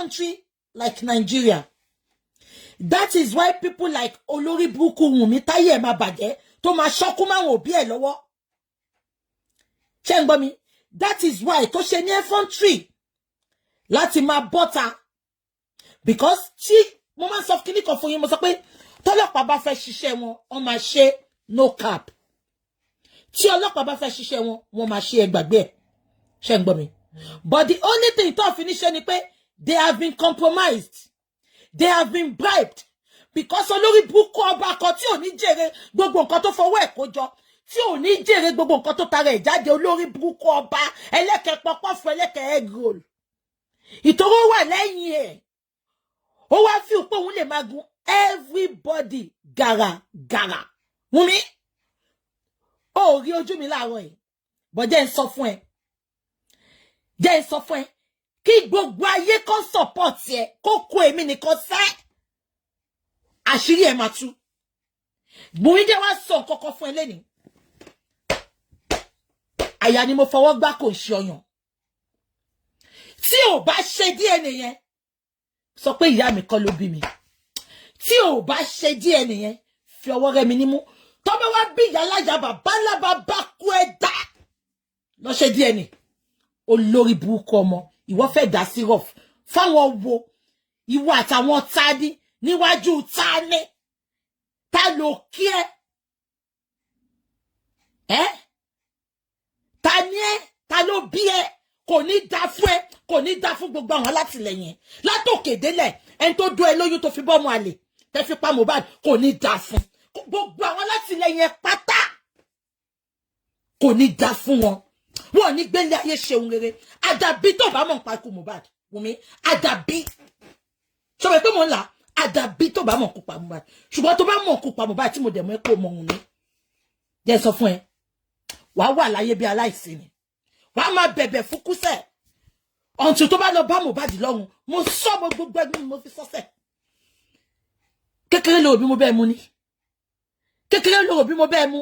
country like Nigeria, that is why people like olórí burúkú Wùnmí, táyé ẹ̀ máa bàjẹ́, tó máa ṣọ́kú máwọn òbí ẹ̀ lọ́wọ́. Ṣé ń gbọ́ mi? That is why tó ṣe ní effrontery láti máa bọ́ta, because tí mo máa ń sọ kíní kan fún yín, mo sọ pé tọ́lọ́pàá bá fẹ́ ṣiṣẹ́ wọn, wọ́n máa ṣe, no cap. Tí ọlọ́pàá bá fẹ́ ṣiṣẹ́ wọn, wọ́n máa ṣe, ẹ gbàgbé ẹ̀. Ṣé ń gbọ́ mi? But the only thing tó fi ní ṣe ni pé they have been compromised, they have been bribed, because olórí burúkú ọba kan tí ò ní jèrè gbogbo nǹkan tó fọwọ́ ẹ̀ kó jọ, tí ò ní jèrè gbogbo nǹkan tó tara ẹ̀ jáde, olórí burúkú ọba ẹlẹ́kẹ̀ pọpọ́fù, ẹlẹ́kẹ̀ egg roll, ìtòrò wà lẹ́yìn ẹ̀. Ó wá fi pé òun lè máa gun everybody gàràgàrà. Wùnmí, ó rí ojú mi láàárọ̀ yìí bọ́. Jẹ́ ń sọ fún ẹ, jẹ́ ń sọ fún ẹ, kí gbogbo ayé kan support ẹ, kó kó èmi nìkan sẹ́, àṣírí ẹ máa tú. Wùnmí, jẹ́ wá sọ nǹkan kan fún ẹ lẹ́nìí. Àyà ni mo fọwọ́ gbá, kò ṣe ọyàn. Tí ò bá ṣe DNA yẹn, sọ pé ìyá mi kọ́ ló bí mi. Tí ò bá ṣe DNA yẹn, fi ọwọ́ rẹ mi nímú. Tọ́bẹ̀ wá bí ìyá alájà bàbá ńlá bàbá kú ẹ dá lọ ṣe DNA. Olórí burúkú ọmọ, ìwọ fẹ́ dá sí rough fáwọn wo? Ìwọ àtàwọn tani níwájú tani? Ta ló kí ẹ? Ẹ ta ni ẹ? Ta ló bí ẹ? Kò ní dá fún ẹ, kò ní dá fún gbogbo àwọn alátìlẹyìn látòkè délẹ̀. Ẹni tó dún ẹ lóyún tó fi bọ́mọ àlè tẹ́ fi pa Mohbad, kò ní dá fún gbogbo àwọn alátìlẹyìn ẹ pátá, kò ní dá fún wọn. Wọn ò ní gbélé ayé ṣeun rere. Àdàbí tó bá mọ̀ nípa ikú Mohbad. Wùmí, àdàbí sọ pé mo ń là, àdàbí tó bá mọ̀ kó pa Mohbad. Ṣùgbọ́n tó bá mọ̀ kó pa Mohbad, tí mo dẹ̀ mọ́ ẹ kó mọ̀ òun ní jẹ́ sọ fún ẹ, wàá wà láyé bí aláìsí ni, wàá máa bẹ̀bẹ̀ fún kúsẹ̀ ọ̀ǹtù tó bá lọ bá Mohbad lọ́run. Mo sọ, mo gbogbo ẹgbẹ́ mi mo fi sọ́sẹ̀. Kékeré lóò bí mo bẹ́ẹ̀ mú ni, kékeré lóò bí mo bẹ́ẹ̀ mú.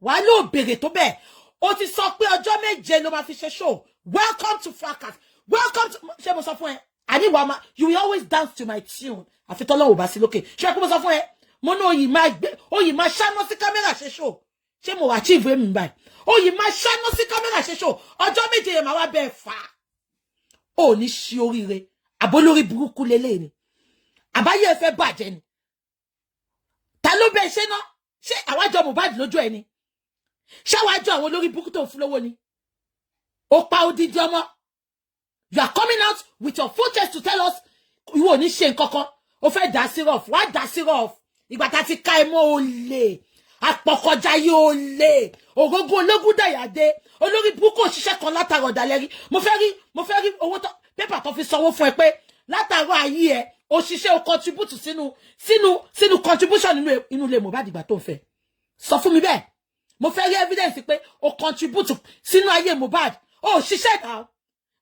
Wàá lóò béèrè tó bẹ́ẹ̀. O ti sọ pé ọjọ́ 7 ló máa fi ṣe show. Welcome to fracas, welcome to. Ṣé mo sọ fún ẹ? Àní wàá máa, you will always dance to my tune, àfi tọ́lọ́wọ́ bá sí lókè. Ṣé kí mo sọ fún ẹ? Mo ní òyì máa gbé, òyì máa ṣáná sí kámẹ́rà ṣe show. Ṣé mo achieve èmi báyìí? Òyì máa ṣáná sí kámẹ́rà ṣe show. Ọjọ́ 7 yẹn máa wá bẹ́ẹ̀ fà á. Ò ní ṣe oríire. Àbólórí burúkú lélẹ̀ ni, àbáyé ẹ fẹ́ bàjẹ́ ni. Ta ló bẹ ṣe náà? Ṣé àwájọ Mohbad lójú ẹ ni? Ṣáwájọ àwọn olórí burúkú tó ń fún lówó ni? Ó pa odidi ọmọ. You are coming out with your full chest to tell us ìwọ ò ní ṣe nǹkan kan. Ó fẹ́ dá sí rough, wá dá sí rough. Ìgbà tá a ti ká ẹ mọ́, olè apọkọjáyé, olè ògógó, ológun dàyàdé, olórí burúkú òṣìṣẹ́ kan látara ọ̀dàlẹ́rí. Mo fẹ́ rí owó tó pépà tó fi sanwó fún ẹ pé látàrọ ayé ẹ òṣìṣẹ́ o contribute sínú contribution nínú inú ilé Mohbad ìgbà tó ń fẹ́. Sọ fún mi bẹ́ẹ̀. Mo fẹ́ rí evidence pé o contribute sínú ayé Mohbad. O ṣiṣẹ́ náà,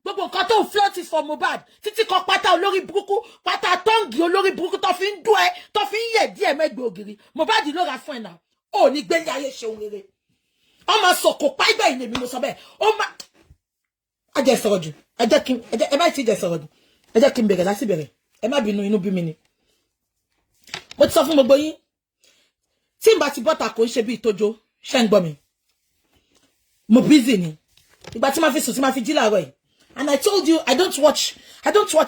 gbogbo nǹkan tó ń flaunt is for Mohbad, títí kan pátá olórí burúkú, pátá tọ́ǹgì olórí burúkú tó fi ń dún ẹ, tó fi ń yẹ̀ díẹ̀ mẹ́gbẹ̀ẹ́ ògiri, Mohbad ló ra fún ẹ náà. Ò ní gbélé ayé ṣeun rere. Ọmọ sọkò páìgbà yìí lèmi mo sọ bẹ́ẹ̀. Ó má a jẹ́ sọ̀rọ̀ jù. Ẹ jẹ́ kí ẹ má ti jẹ́ sọ̀rọ̀ jù. Ẹ jẹ́ kí n bẹ̀rẹ̀ láti bẹ̀rẹ̀. Ẹ má bínú, inú bí mi ni. Mo ti sọ fún gbogbo yín, tí n bá ti bọ́ta, kò ń ṣe bí ìtójó. Ṣé ń gbọ́ mi? Mo busy ni. Ìgbà tí ma fi sùn, tí ma fi jí láàárọ̀ yìí, and I told you I don't watch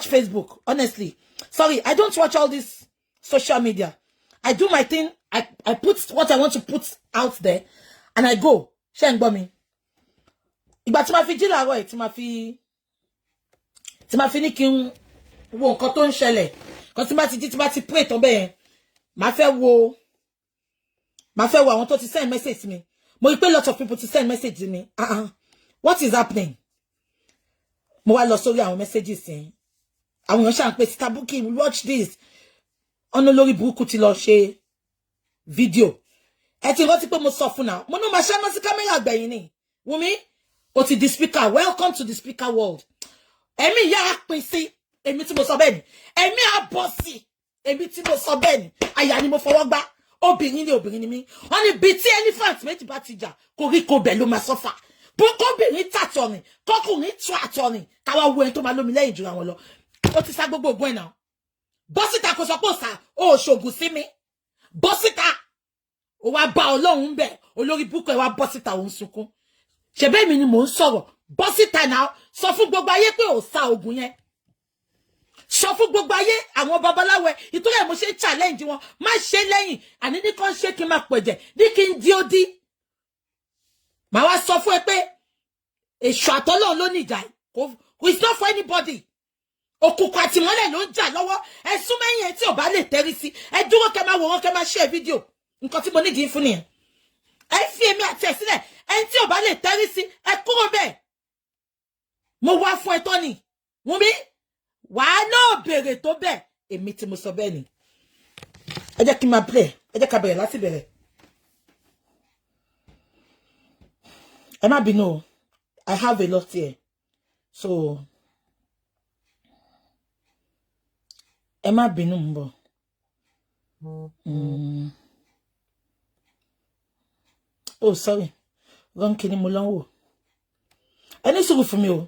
Facebook, honestly. Sorry, I don't watch all this social media. I do my thing. I put what I want to put out there and I go. Ṣé ń gbọ́ mi? Ìgbà tí ma fi jí láàárọ̀ yìí, tí ma fi ní kí n wo nǹkan tó ń ṣẹlẹ̀ kan, tí ma ti jí, tí ma ti pray tán bẹ́ẹ̀ yẹn, màá fẹ́ wo àwọn tó ti send message mi. Mo rí pé lot of people ti send message mi. What is happening? Mo wá lọ sórí àwọn messages yẹn. Àwọn èèyàn ṣáà ń pè, "Sister Bukky, watch this." Ọ̀nà lórí burúkú ti lọ ṣe fídíò. Ẹ ti rántí pé mo sọ fún náà, mo ní máa ṣáná sí kámẹ́rà gbẹ̀yìn ni. Wùmí, o ti di speaker. Welcome to the speaker world. Ẹ̀mí ìyá á pín sí èmi tí mo sọ bẹ́ẹ̀ ni, ẹ̀mí á bọ́ sí èmi tí mo sọ bẹ́ẹ̀ ni. Àyà ni mo fọwọ́ gbá. Obìnrin ni, obìnrin ni mí. Wọ́n ní bíi tí elephant méjì bá ti jà, koríko bẹ̀ ló máa sọ́fà. Bó kóbìnrin tàtọ̀rìn, kọkùnrin tún àtọ̀rìn, káwá wo ẹni tó máa lómi lẹ́yìn jura wọn lọ. Ó ti sá gbogbo ògùn ẹ̀ náà. Bọ́ síta kó sọ pé ó sá ó ṣògùn sí mi. Bọ́ síta. Ó wá bá Ọlọ́run ń bẹ̀. Olórí búkọ̀ ẹ̀ wá bọ́ síta, òun sunkún. Ṣèbẹ́ mi ni mò ń sọ̀rọ̀. Bọ́ síta náà, sọ fún gbogbo ayé pé ò sa ògùn yẹn. Sọ fún gbogbo ayé. Àwọn babaláwo ẹ, ìtúrẹ́ ẹ̀ mo ṣe ń challenge wọn. Má ṣe lẹ́yìn àní ní kàn ṣe kí n máa pẹ̀jẹ̀ ní kí n di ó dí. Màá wá sọ fún ẹ pé èṣù àtọ́lọ́run ló ní ìjà. It's not for anybody. Òkùnkùn àtìmọ́lẹ̀ ló ń jà lọ́wọ́. Ẹ sún mẹ́yìn ẹ tí ò bá lè tẹ́rí sí. Ẹ dúró kẹ́ máa wòran, kẹ́ máa share fídíò. Nǹkan tí mo nídìí fún nìyẹn. Ẹ fi èmi àti ẹ sílẹ̀. Ẹ tí ò bá lè tẹ́rí sí, ẹ kúrò bẹ́ẹ̀. Mo wá fún ẹ tọ́ ni Wùnmí, wàá náà béèrè tó bẹ́ẹ̀. Èmi tí mo sọ bẹ́ẹ̀ ni. Ẹ jẹ́ kí n máa play. Ẹ jẹ́ ká bẹ̀rẹ̀ láti bẹ̀rẹ̀. Ẹ má bínú o, I have a lot here, so ẹ má bínú, ń bọ̀. Oh sorry, wrong kí ni mo lọ ń wò. Ẹ ní sùúrù fún mi o,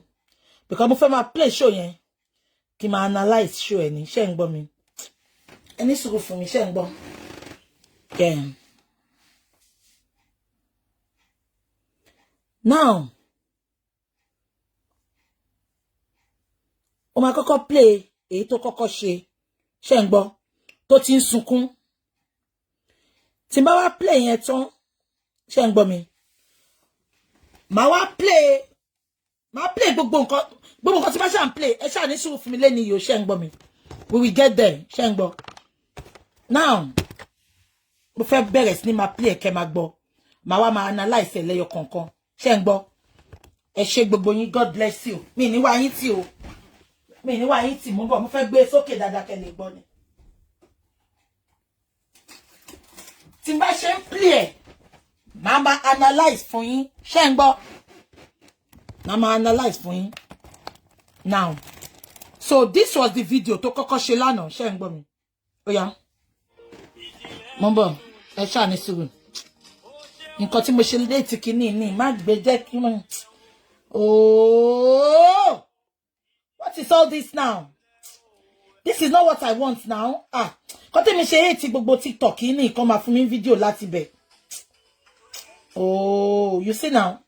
because mo fẹ́ máa play show yẹn kí n máa analyse show ẹ ní. Ṣé ń gbọ́ mi? Ẹ ní sùúrù fún mi. Ṣé ń gbọ́? Yeah. Now ó máa kọ́kọ́ play èyí tó kọ́kọ́ ṣe. Ṣé ń gbọ́? Tó ti ń sunkún. Tí n bá wá play yẹn tán, ṣé ń gbọ́ mi? Màá wá play, màá play gbogbo nǹkan, gbogbo nǹkan tí bá ṣáà ń play. Ẹ ṣáà ní sùúrù fún mi lẹ́ni yìí o. Ṣé ń gbọ́ mi? We will get there. Ṣé ń gbọ́? Now mo fẹ́ bẹ̀rẹ̀ sí ní máa play, ẹ̀kẹ́ máa gbọ́, màá wá máa analyse ẹ̀ lẹ́yọ kọ̀ọ̀kan. Ṣé ń gbọ́? Ẹ ṣé gbogbo yín, God bless you. Mi ní wá yín tì o, mi ní wá yín tì. Mo bọ̀, mo fẹ́ gbé sókè dáadáa kẹ́ lè gbọ́ ni. Tí n bá ṣe ń play ẹ̀, màá máa analyse fún yín. Ṣé ń gbọ́? Màá máa analyse fún yín. Now, so this was the video tó kọ́kọ́ ṣe lánàá. Ṣé ń gbọ́ mi? Ó yá, mo ń bọ̀. Ẹ ṣáà ní sùúrù. Nǹkan tí mo ṣe létí kínní ní má gbé jẹ́ kí mo. Oh, what is all this now? This is not what I want now. Ah, kọ́ tẹ́mi ṣe èyí tí gbogbo TikTok yìí ní nǹkan máa fún mi fídíò láti bẹ̀. Oh, you see now,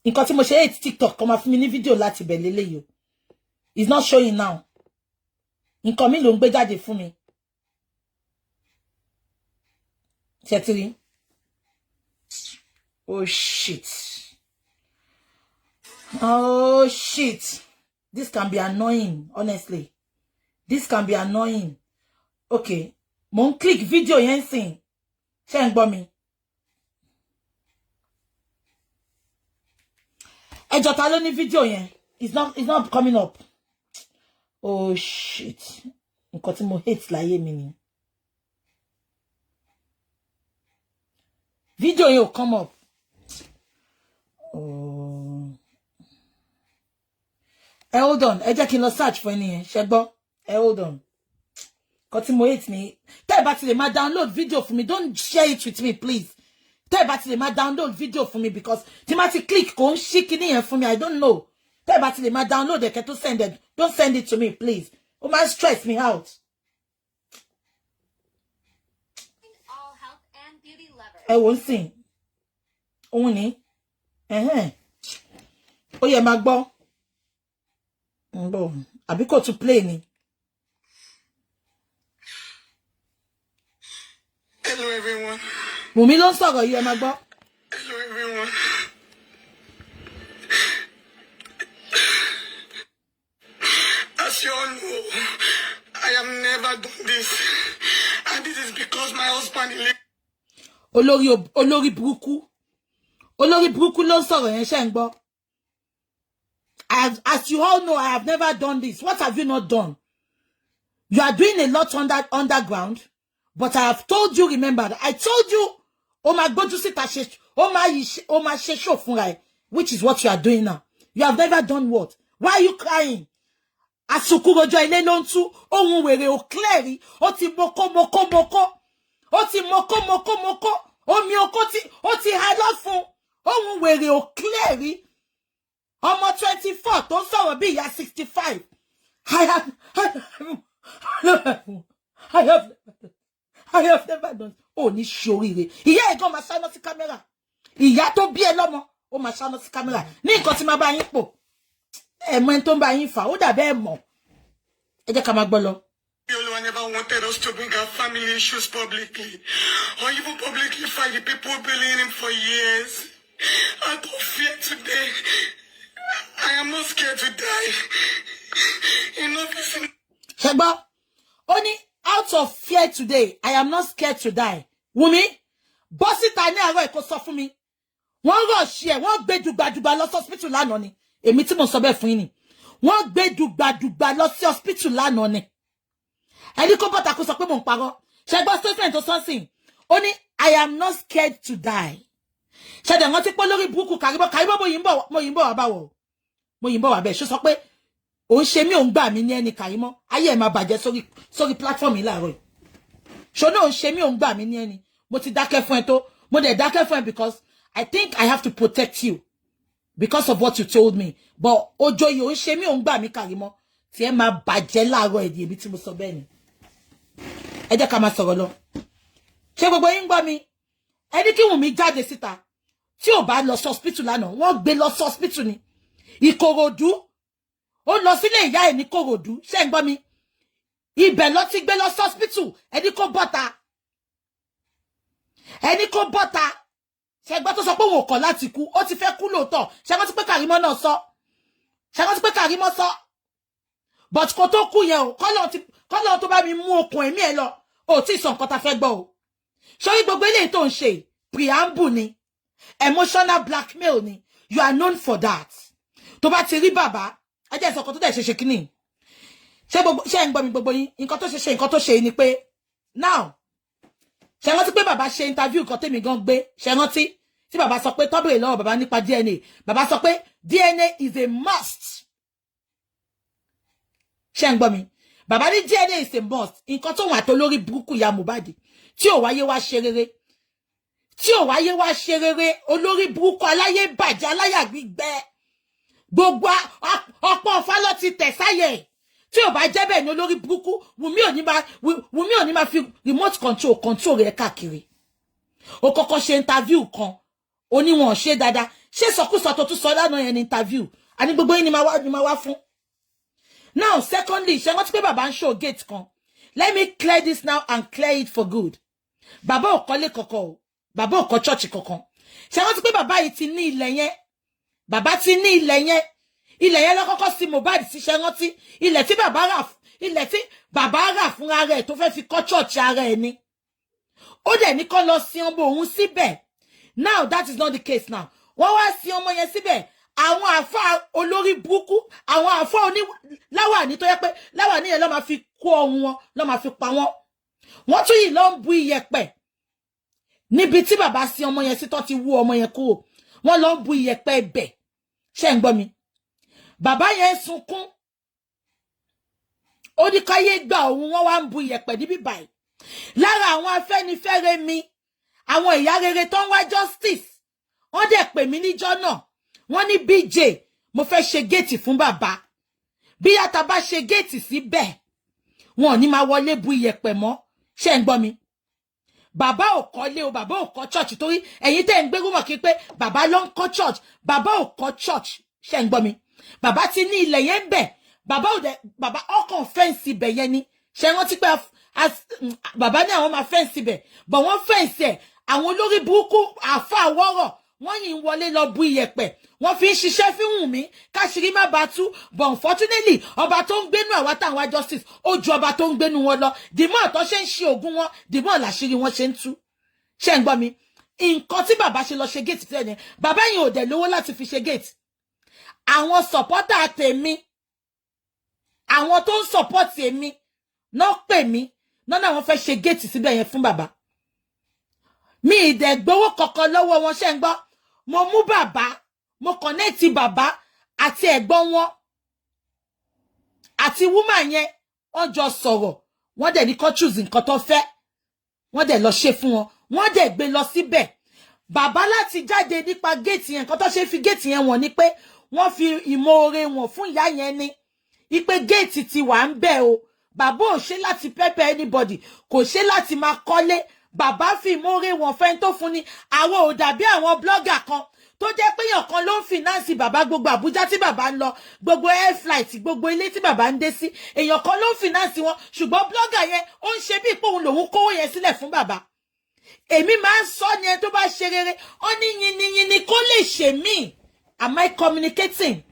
nǹkan tí mo ṣe èyí tí TikTok kan máa fún mi ní fídíò láti bẹ̀ lélẹ́yìí o. It's not showing now. Nǹkan mi ló ń gbé jáde fún mi. Ṣé ti rí? Oh shit. Oh shit. This can be annoying, honestly. This can be annoying. Okay. Mo ń click video yẹn sìn. Ṣé ń gbọ́ mi? Ẹ jọ̀ọ́, ta ló ní video yẹn? It's not coming up. Oh shit. Nǹkan tí mo hate láyé mi ni. Video yẹn ò come up. Oh. Ẹ hold on, ẹ jẹ́ kí n lọ search fún ẹni yẹn, ṣẹ gbọ́? Ẹ hold on. Nǹkan tí mo hate ni, tẹ́ ẹ bá ti lè máa download video fún mi, don't share it with me, please. Tẹ́ ẹ bá ti lè máa download video fún mi, because tí má ti click kò ń ṣí kíní yẹn fún mi, I don't know. Tẹ́ ẹ bá ti lè máa download ẹ̀kẹ́ tó send it, don't send it to me, please. Ó máa stress me out. Ẹ wò ó sìn. Òun ni. Ó yẹ máa gbọ́. Ń bọ̀. Àbí kò tún play ni. Hello everyone. Wùmí ló ń sọ̀rọ̀ yìí, ẹ máa gbọ́. Hello everyone. As you all know, I have never done this. And this is because my husband is Olórí olórí burúkú. Olórí burúkú ló ń sọ̀rọ̀ yẹn, ṣé ń gbọ́? As you all know, I have never done this. What have you not done? You are doing a lot underground, but I have told you, remember, I told you, ó máa gbójú síta ṣe, ó máa yí, ó máa ṣe show fúnra ẹ̀, which is what you are doing now. You have never done what? Why are you crying? Àsùnkúrojọ ilé ló ń tú, ohun wèrè ò clear rí, ó ti moko moko moko, ó ti moko moko moko, omi oko tí ó ti ha lọ́fun, ohun wèrè ò clear rí. Ọmọ 24 tó ń sọ̀rọ̀ bí ìyá 65. I have I have never done. Ò ní ṣoríire. Ìyá ẹ̀ gan máa ṣáná sí camera. Ìyá tó bí ẹ lọ́mọ, ó máa ṣáná sí camera. Ní nǹkan tí máa bá yín pò. Ẹ mọ ẹni tó ń bá yín fà, ó dàbẹ́ ẹ mọ̀. Ẹ jẹ́ ká máa gbọ́ lọ. Oluwa never wanted us to bring our family issues publicly or even publicly fight the people bullying him for years. Out of fear today, I am not scared to die. Enough is enough. Ṣé gbọ́? Ó ní, "Out of fear today, I am not scared to die." Wùmí, bọ́ síta ní àárọ̀ ẹ̀ kó sọ fún mi. Wọ́n rush ẹ̀, wọ́n gbé dùgbàdùgbà lọ sí hospital lánàá ni. Èmi tí mo sọ bẹ́ẹ̀ fún yín ni. Wọ́n gbé dùgbàdùgbà lọ sí hospital lánàá ni. Ẹni kó bọ́ta kó sọ pé mò ń parọ́. Ṣé gbọ́ statement tó sọ́nsìn? Ó ní, "I am not scared to die." Ṣẹ̀dẹ̀ rántí pé lórí burúkú Kàrímọ́ Kàrímọ́, mo yìí ń bọ̀ wá báwọ̀, mo yìí ń bọ̀ wá bẹ́ẹ̀. Ṣó sọ pé òun ṣe mí, òun gbà mí ní ẹni? Kàrímọ́, ayé ẹ̀ máa bàjẹ́ sórí platform yìí láàárọ̀ yìí. Ṣó náà òun ṣe mí, òun gbà mí ní ẹni? Mo ti dákẹ́ fún ẹ tó, mo dẹ̀ dákẹ́ fún ẹ because I think I have to protect you because of what you told me. But ojo yìí, òun ṣe mí, òun gbà mí, Kàrímọ́, tí ẹ máa bàjẹ́ láàárọ̀ ẹ̀ di. Èmi tí mo sọ bẹ́ẹ̀ ni. Ẹ jẹ́ ká máa sọ̀rọ̀ lọ. Ṣé gbogbo yín gbọ́ mi? Ẹni kí Wùnmí jáde síta. Tí ò bá lọ sí hospital lánàá, wọ́n gbé lọ sí hospital ní Ìkòròdú. Ó lọ sílé ìyá ẹ̀ ní Kòròdú. Ṣé ń gbọ́ mi? Ibẹ̀ lọ ti gbé lọ sí hospital. Ẹni kó bọ́ta, ẹni kó bọ́ta. Ṣe gbọ́ tó sọ pé òun ò kọ̀ láti kú? Ó ti fẹ́ kú lóòótọ́. Ṣe rántí pé Kàrímọ́ náà sọ? Ṣe rántí pé Kàrímọ́ sọ? But kó tó kú yẹn o, kọ́lọ́ tó bá mi mú okùn ẹ̀mí ẹ̀ lọ, ò tí ì sọ nǹkan tá fẹ́ gbọ́ o. Sórí gbogbo eléyìí tó ń ṣe, preamble ni, emotional blackmail ni. You are known for that. Tó bá ti rí bàbá, ẹ jẹ́ ìsọ̀kan tó dẹ̀ ṣe ṣe kínní. Ṣé gbogbo ṣé ń gbọ́ mi, gbogbo yín? Nǹkan tó ṣe ṣe, nǹkan tó ṣe ni pé now, ṣe rántí pé bàbá ṣe interview kan tèmi gan gbé? Ṣe rántí tí bàbá sọ pé tọ́bìrì lọ́wọ́ bàbá nípa DNA? Bàbá sọ pé DNA is a must. Ṣé ń gbọ́ mi? Bàbá ní DNA is a must. Nǹkan tó wà tó lórí burúkú ìyá Mohbad tí ò wáyé wá ṣe rere, tí ò wáyé wá ṣe rere, olórí burúkú, aláyé bàjẹ́, aláyà gbígbẹ, gbogbo ọ̀pọ̀ ọ̀fà ló ti tẹ̀ sáyẹ̀. Tí ò bá jẹ́ bẹ́ẹ̀ ni, olórí burúkú Wùmí ò ní máa fi remote control control rẹ̀ káàkiri. Ó kọ́kọ́ ṣe interview kan, oníwọ̀n ṣe dáadáa. Ṣé sọkúsọ tó tún sọ lánàá yẹn ní interview? Àní gbogbo yín ni máa wá fún. Now, secondly, ṣe rántí pé bàbá ń show gate kan? Let me clear this now and clear it for good. Bàbá ò kọ́lé kankan o, bàbá ò kọ́ church kankan. Ṣe rántí pé bàbá yìí ti ní ilẹ̀ yẹn? Bàbá ti ní ilẹ̀ yẹn. Ilẹ̀ yẹn lọ́kọ́kọ́ sí Mohbad sí. Ṣe rántí ilẹ̀ tí bàbá rà? Ilẹ̀ tí bàbá rà fúnra rẹ̀ tó fẹ́ fi kọ́ church ara ẹ̀ ni. Ó dẹ̀ ní kó lọ sin ọmọ òun síbẹ̀. Now, that is not the case now. Wọ́n wá sin ọmọ yẹn síbẹ̀. Àwọn àfa olórí burúkú, àwọn àfa oní láwàní tó yẹ pé láwàní yẹn ló máa fi kó ọrùn wọn, ló máa fi pa wọ́n. Wọ́n tún yìí lọ ń bu iyẹ̀pẹ̀ níbi tí bàbá sin ọmọ yẹn sí, tó ti wú ọmọ yẹn kúrò. Wọ́n lọ ń bu iyẹ̀pẹ̀ ibẹ̀. Ṣé ń gbọ́ mi? Bàbá yẹn sunkún, ó ní káyé gba òun. Wọ́n wá ń bu iyẹ̀pẹ̀ níbí báyìí. Lára àwọn Afẹ́nifẹ́re mi, àwọn ìyá rere tó ń wá justice, wọ́n dẹ̀ pè mí níjọ́ náà. Wọ́n ní, "BJ, mo fẹ́ ṣe gate fún bàbá. Bí yàtà bá ṣe gate síbẹ̀, wọn ò ní máa wọlé bu iyẹ̀pẹ̀ mọ́." Ṣé ń gbọ́ mi? Bàbá ò kọ́lé o, bàbá ò kọ́ church, torí ẹ̀yin tẹ́ ń gbé rúmọ̀ kí pé bàbá ló ń kọ́ church. Bàbá ò kọ́ church. Ṣé ń gbọ́ mi? Bàbá ti ní ilẹ̀ yẹn ń bẹ̀. Bàbá ò dẹ̀, bàbá ọkàn fence ibẹ̀ yẹn ni. Ṣe rántí pé bàbá ní àwọn máa fence ibẹ̀ bọ̀? Wọ́n fence ẹ̀, àwọn olórí burúkú àfa àwọ̀rọ̀ wọ́n yìí ń wọlé lọ bu iyẹ̀pẹ̀. Wọ́n fi ń ṣiṣẹ́ fún Wùnmí káṣírí má bàa tú. But unfortunately, ọba tó ń gbénu àwa táwọn wá justice, ó ju ọba tó ń gbénu wọn lọ. The more tó ṣe ń ṣe ògùn wọn, the more làṣírí wọn ṣe ń tú. Ṣé ń gbọ́ mi? Nǹkan tí bàbá ṣe lọ ṣe gate tẹ́lẹ̀ ni, bàbá yìí ò dẹ̀ lówó láti fi ṣe gate. Àwọn supporter tèmi, àwọn tó ń support èmi náà pè mí náà, àwọn fẹ́ ṣe gate síbẹ̀ yẹn fún bàbá mi. Ìdẹ̀ gbowó kankan lọ́wọ́ wọn. Ṣé ń gbọ́? Mo mú bàbá, mo connect bàbá àti ẹ̀gbọ́n wọn àti woman yẹn. Wọ́n jọ sọ̀rọ̀, wọ́n dẹ̀ ní kó choose nǹkan tó fẹ́. Wọ́n dẹ̀ lọ ṣe fún wọn, wọ́n dẹ̀ gbé lọ síbẹ̀. Bàbá láti jáde nípa gate yẹn, nǹkan tó ṣe fi gate yẹn wọ̀n ni pé wọ́n fi ìmoore wọn fún ìyá yẹn ni. Ipe gate ti wà ń bẹ̀ o. Bàbá ò ṣe láti pepper anybody, kò ṣe láti máa kọ́lé. Bàbá fi ìmoore wọn fẹ́ tó fún ni. Àwọn ò dàbí àwọn blogger kan tó jẹ́ pé èèyàn kan ló ń finance bàbá. Gbogbo Àbújá tí bàbá ń lọ, gbogbo air flight, gbogbo ilé tí bàbá ń dé sí, èèyàn kan ló ń finance wọn. Ṣùgbọ́n blogger yẹn, ó ń ṣe bí pé òun lòun kówó yẹn sílẹ̀ fún bàbá. Èmi máa ń sọ ni, ẹ tó bá ṣe rere, ó ní yinyiyinni kó lè ṣe mí. Am I communicating?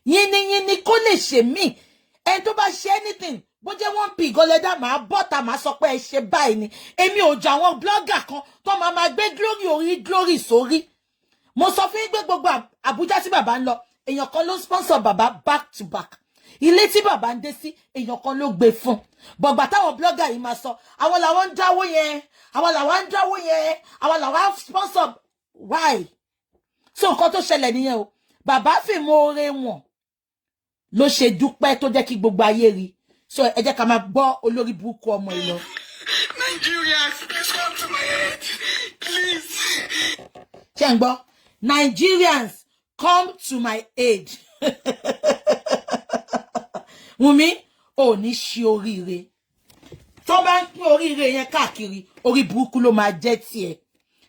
Yinyiyinni kó lè ṣe mí. Ẹni tó bá ṣe anything, bó jẹ́ wọ́n pì gọlẹ́dà, máa bọ́ta, máa sọ pé ẹ ṣe báyìí ni. Èmi ò jọ àwọn blogger kan tó máa máa gbé glory orí glory sórí. Mo sọ fún yín pé gbogbo Àbújá tí bàbá ń lọ, èèyàn kan ló ń sponsor bàbá back to back. Ilé tí bàbá ń dé sí, èèyàn kan ló gbé fún bọ̀gbà. Táwọn blogger yìí máa sọ, àwọn làwọn ń dáwó yẹn, àwọn làwọn ń dáwó yẹn, àwọn làwọn ń sponsor. Why? So nǹkan tó ṣẹlẹ̀ nìyẹn o. Bàbá fìmoore wọn ló ṣe dúpẹ́ tó jẹ́ kí gbogbo ayé rí. So ẹ jẹ́ ká máa gbọ́ olórí burúkú ọmọ yìí lọ. Nigerians, please come to my aid. Please. Ṣé ń gbọ́? Nigerians, come to my aid. Wùnmí ò ní ṣe oríire. Tó bá ń pín oríire yẹn káàkiri, orí burúkú ló máa jẹ́ tiẹ̀.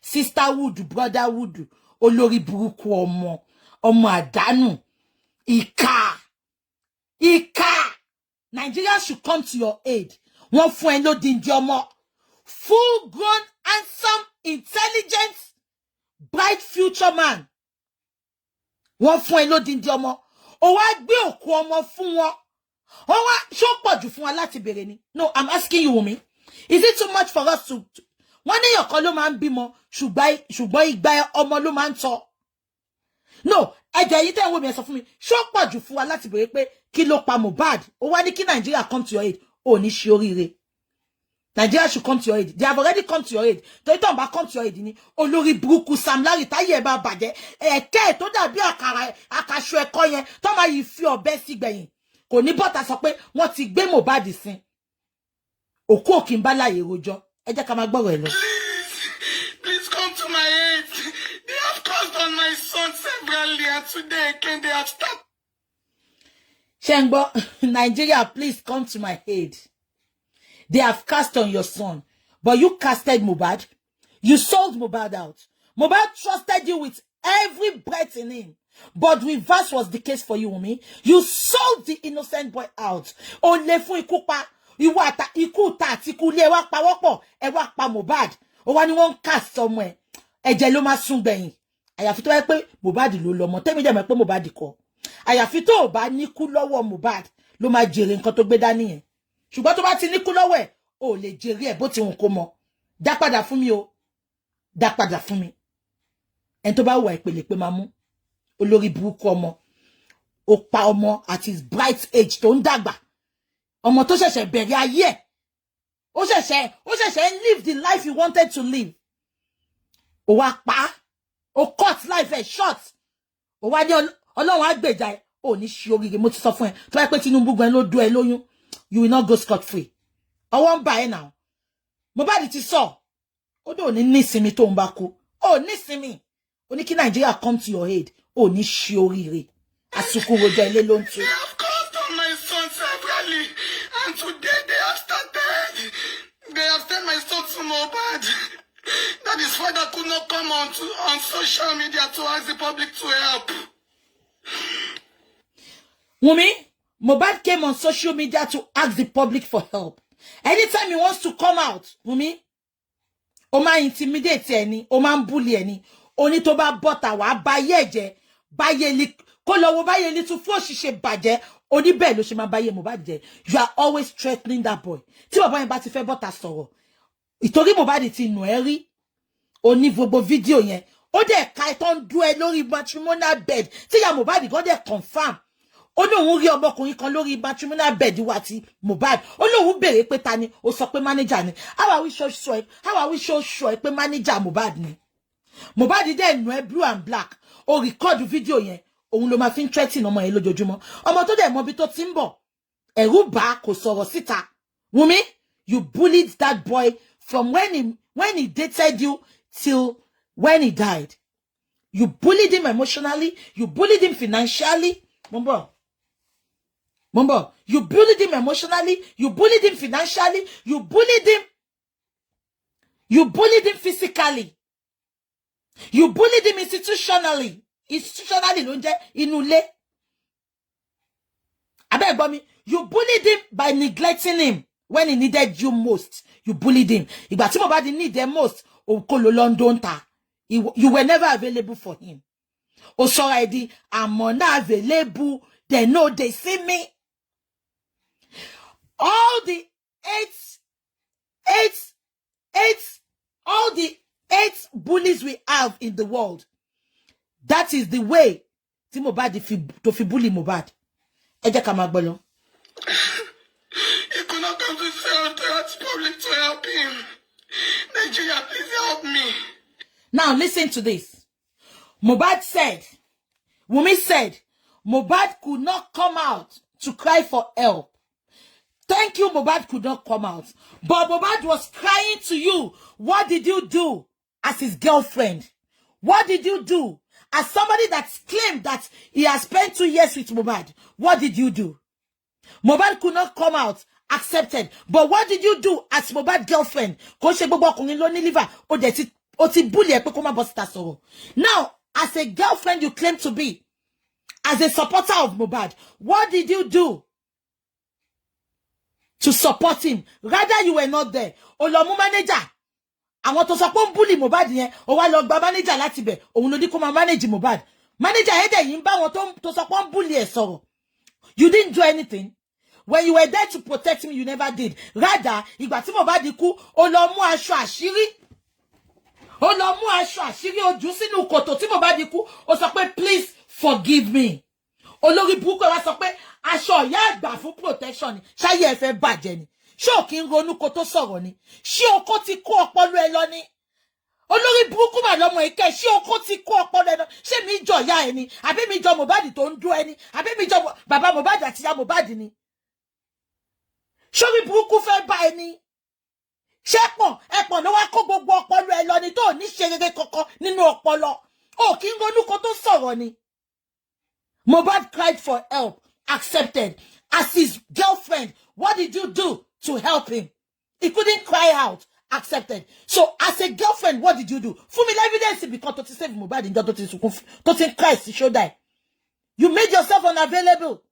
Sisterhood, brotherhood, olórí burúkú ọmọ, ọmọ àdánù, ìkà, ìkà. Nigeria should come to your aid. Wọ́n fún ẹ lódìndín ọmọ, full grown, handsome, intelligent, bright future man. Wọ́n fún ẹ lódìndín ọmọ, ó wá gbé òkú ọmọ fún wọn. Wọ́n wá ṣó pọ̀ jù fún wa láti béèrè ni? No, I'm asking you, Wunmi, is it too much for us to wọ́n ní èèyàn kan ló máa ń bímọ, ṣùgbọ́n igba ọmọ ló máa ń tọ́. No, ẹjẹ yìí tẹ́ ń wò mí, ẹ sọ fún mi, ṣó pọ̀ jù fún wa láti béèrè pé kí ló pa Mohbad? Ó wá ní kí Nàìjíríà come to your aid. Ò ní ṣe oríire. Nigeria should come to your aid. They have already come to your aid. Torí tó ń bá come to your aid ni, olórí burúkú Sam Larry, táyé ẹ̀ bá bàjẹ́, ẹ̀kẹ́ ẹ̀ tó dàbí àkàrà àkàṣọ ẹ̀kọ́ yẹn tó máa yìí fi ọ̀bẹ sí gbẹ̀yìn, kò ní bọ́ta sọ pé wọ́n ti gbé Mohbad sin. Òkú òkì ń bá láàyè rojọ́. Ẹ jẹ́ ká máa gbọ́rọ̀ ẹ̀ lọ. Please, please come to my aid. They have cursed on my son severally, and today again they have started. Ṣé ń gbọ́? Nigeria, please come to my aid. They have cast on your son, but you casted Mohbad. You sold Mohbad out. Mohbad trusted you with every breath in him, but reverse was the case for you, Wunmi. You sold the innocent boy out. Ó lè fún ikú pa ìwọ àtà ikú ta àti ikú ilé. Ẹ wá pawọ́pọ̀, ẹ wá pa Mohbad. Ó wá ní wọ́n ń cast ọmọ ẹ. Ẹ̀jẹ̀ ló máa sún gbẹ̀yìn, àyàfi tó wáyé pé Mohbad ló lọ́mọ. Tẹ́mi dẹ̀ mọ̀ pé Mohbad kọ́. Àyàfi tó o bá níkú lọ́wọ́ Mohbad ló máa jèrè nǹkan tó gbé dání yẹn. Ṣùgbọ́n tó bá ti níkú lọ́wọ́ ẹ̀, o lè jèrè ẹ̀ bó ti wùn kó mọ. Dá padà fún mi o, dá padà fún mi. Ẹni tó bá wà ìpele pé máa mú olórí burúkú ọmọ. Ó pa ọmọ at his bright age tó ń dàgbà, ọmọ tó ṣẹ̀ṣẹ̀ bẹ̀rẹ̀ ayé ẹ̀, ó ṣẹ̀ṣẹ̀ ń live the life he wanted to live. Ó wá pa á, ó cut life ẹ̀ short. Ó wá ní Ọlọ́run á gbèjà ẹ̀. Ò ní ṣe oríire. Mo ti sọ fún ẹ, tó bá pẹ́ Tinubu gan ló dó ẹ lóyún, you will not go scot free. Ọwọ́ ń bà ẹ́ náà. Mohbad ti sọ, ó dò ní nísinmi tó ń bá kú. Ó nísinmi. Ó ní kí Nàìjíríà come to your aid. Ó ní ṣe oríire. Àsìkò rojọ́ ilé ló ń tú. They have cursed on my son severally, and today they have started. They have sent my son to Mohbad, that his father could not come on social media to ask the public to help. Wunmi, Mohbad came on social media to ask the public for help. Anytime he wants to come out, Wunmi, ó máa intimidate ẹni, ó máa ń bully ẹni. Oní tó bá bọ́ta wàá báyé ẹ̀jẹ̀, báyé li kó lọ wo báyé little fún òṣìṣẹ́ bàjẹ́. Oní bẹ́ẹ̀ ló ṣe máa báyé Mohbad jẹ́. You are always threatening that boy. Tí bàbá yẹn bá ti fẹ́ bọ́ta sọ̀rọ̀, ìtorí Mohbad ti nù ẹ́ rí, oní gbogbo fídíò yẹn, ó dẹ̀ ka ẹ̀ tó ń dún ẹ lórí matrimonial bed tí ìyá Mohbad gan dẹ̀ confirm. Ó ní òun rí ọmọkùnrin kan lórí matrimonial bed wa ti Mohbad. Ó ní òun béèrè pé ta ni, ó sọ pé manager ni. How are we so sure pé manager Mohbad ni? Mohbad dẹ̀ nù ẹ́ blue and black. Ó record fídíò yẹn, òun ló máa fi ń threaten ọmọ yẹn lójoojúmọ́. Ọmọ tó dẹ̀ mọ ibi tó ti ń bọ̀, ẹ̀rù bà, kò sọ̀rọ̀ síta. Wunmi, you bullied that boy from when he dated you till when he died. You bullied him emotionally, you bullied him financially. Mo ń bọ̀. Mo ń bọ̀. You bullied him emotionally, you bullied him financially, you bullied him physically, you bullied him institutionally. Institutionally ló ń jẹ́ inú ilé. Abẹ́ gbọ́ mi, you bullied him by neglecting him when he needed you most. You bullied him. Ìgbà tí Mohbad need them most, òun kò ló London ta. You were never available for him. Ó sọra ẹ̀ di, "I'm not available, they know they see me." All the eight, eight, eight, all the eight bullies we have in the world, that is the way tí Mohbad fi tó fi bully Mohbad. Ẹ jẹ́ ká máa gbọ́ lọ. He could not come to the public to help him. Nigeria, please help me. Now listen to this. Mohbad said, Wunmi said, Mohbad could not come out to cry for help. Thank you, Mohbad could not come out. But Mohbad was crying to you. What did you do as his girlfriend? What did you do as somebody that's claimed that he has spent 2 years with Mohbad? What did you do? Mohbad could not come out, accepted. But what did you do as Mohbad girlfriend? Kò ṣe gbogbo ọkùnrin ló ní liver. Ó dẹ̀ ti ó ti bully ẹ pé kó má bọ́ síta sọ̀rọ̀. Now, as a girlfriend you claim to be, as a supporter of Mohbad, what did you do to support him? Rather, you were not there. Ó lọ mú manager. Àwọn tó sọ pé ó ń bully Mohbad yẹn, ó wá lọ gba manager láti bẹ̀. Òun ló ní kó máa manage Mohbad. Manager yẹn dẹ̀ yìí ń bá wọn tó sọ pé ó ń bully ẹ̀ sọ̀rọ̀. You didn't do anything. When you were there to protect him, you never did. Rather, ìgbà tí Mohbad kú, ó lọ mú aṣọ àṣírí. Ó lọ mú aṣọ àṣírí ojú sínú kòtò tí Mohbad kú. Ó sọ pé, "Please forgive me." Olórí burúkú ẹ wá sọ pé aṣọ ìyá àgbà fún protection ni. Ṣáyé ẹ fẹ́ bàjẹ́ ni? Ṣé ò kí ń ronú kó tó sọ̀rọ̀ ni? Ṣé okó ti kó ọpọlọ ẹ lọ ni? Olórí burúkú mà lọmọ ìkẹ́. Ṣé okó ti kó ọpọlọ ẹ lọ? Ṣé mi jọ ìyá ẹ ni? Àbí mi jọ Mohbad tó ń dún ẹ ni? Àbí mi jọ bàbá Mohbad àti ìyá Mohbad ni? Sórí burúkú fẹ́ bá ẹ ní? Ṣé pọ̀n ẹ̀pọ̀n ló wá kó gbogbo ọpọlọ ẹ lọ ni tó ní ṣe rere kankan nínú ọpọlọ? Ò kí ń ronú kó tó sọ̀rọ̀ ni. Mohbad cried for help, accepted. As his girlfriend, what did you do to help him? He couldn't cry out, accepted. So as a girlfriend, what did you do? Fún mi evidence because tó ti save Mohbad níjọ́ tó ti sunkún, tó ti ń cry sí shoulder ẹ̀. You made yourself unavailable.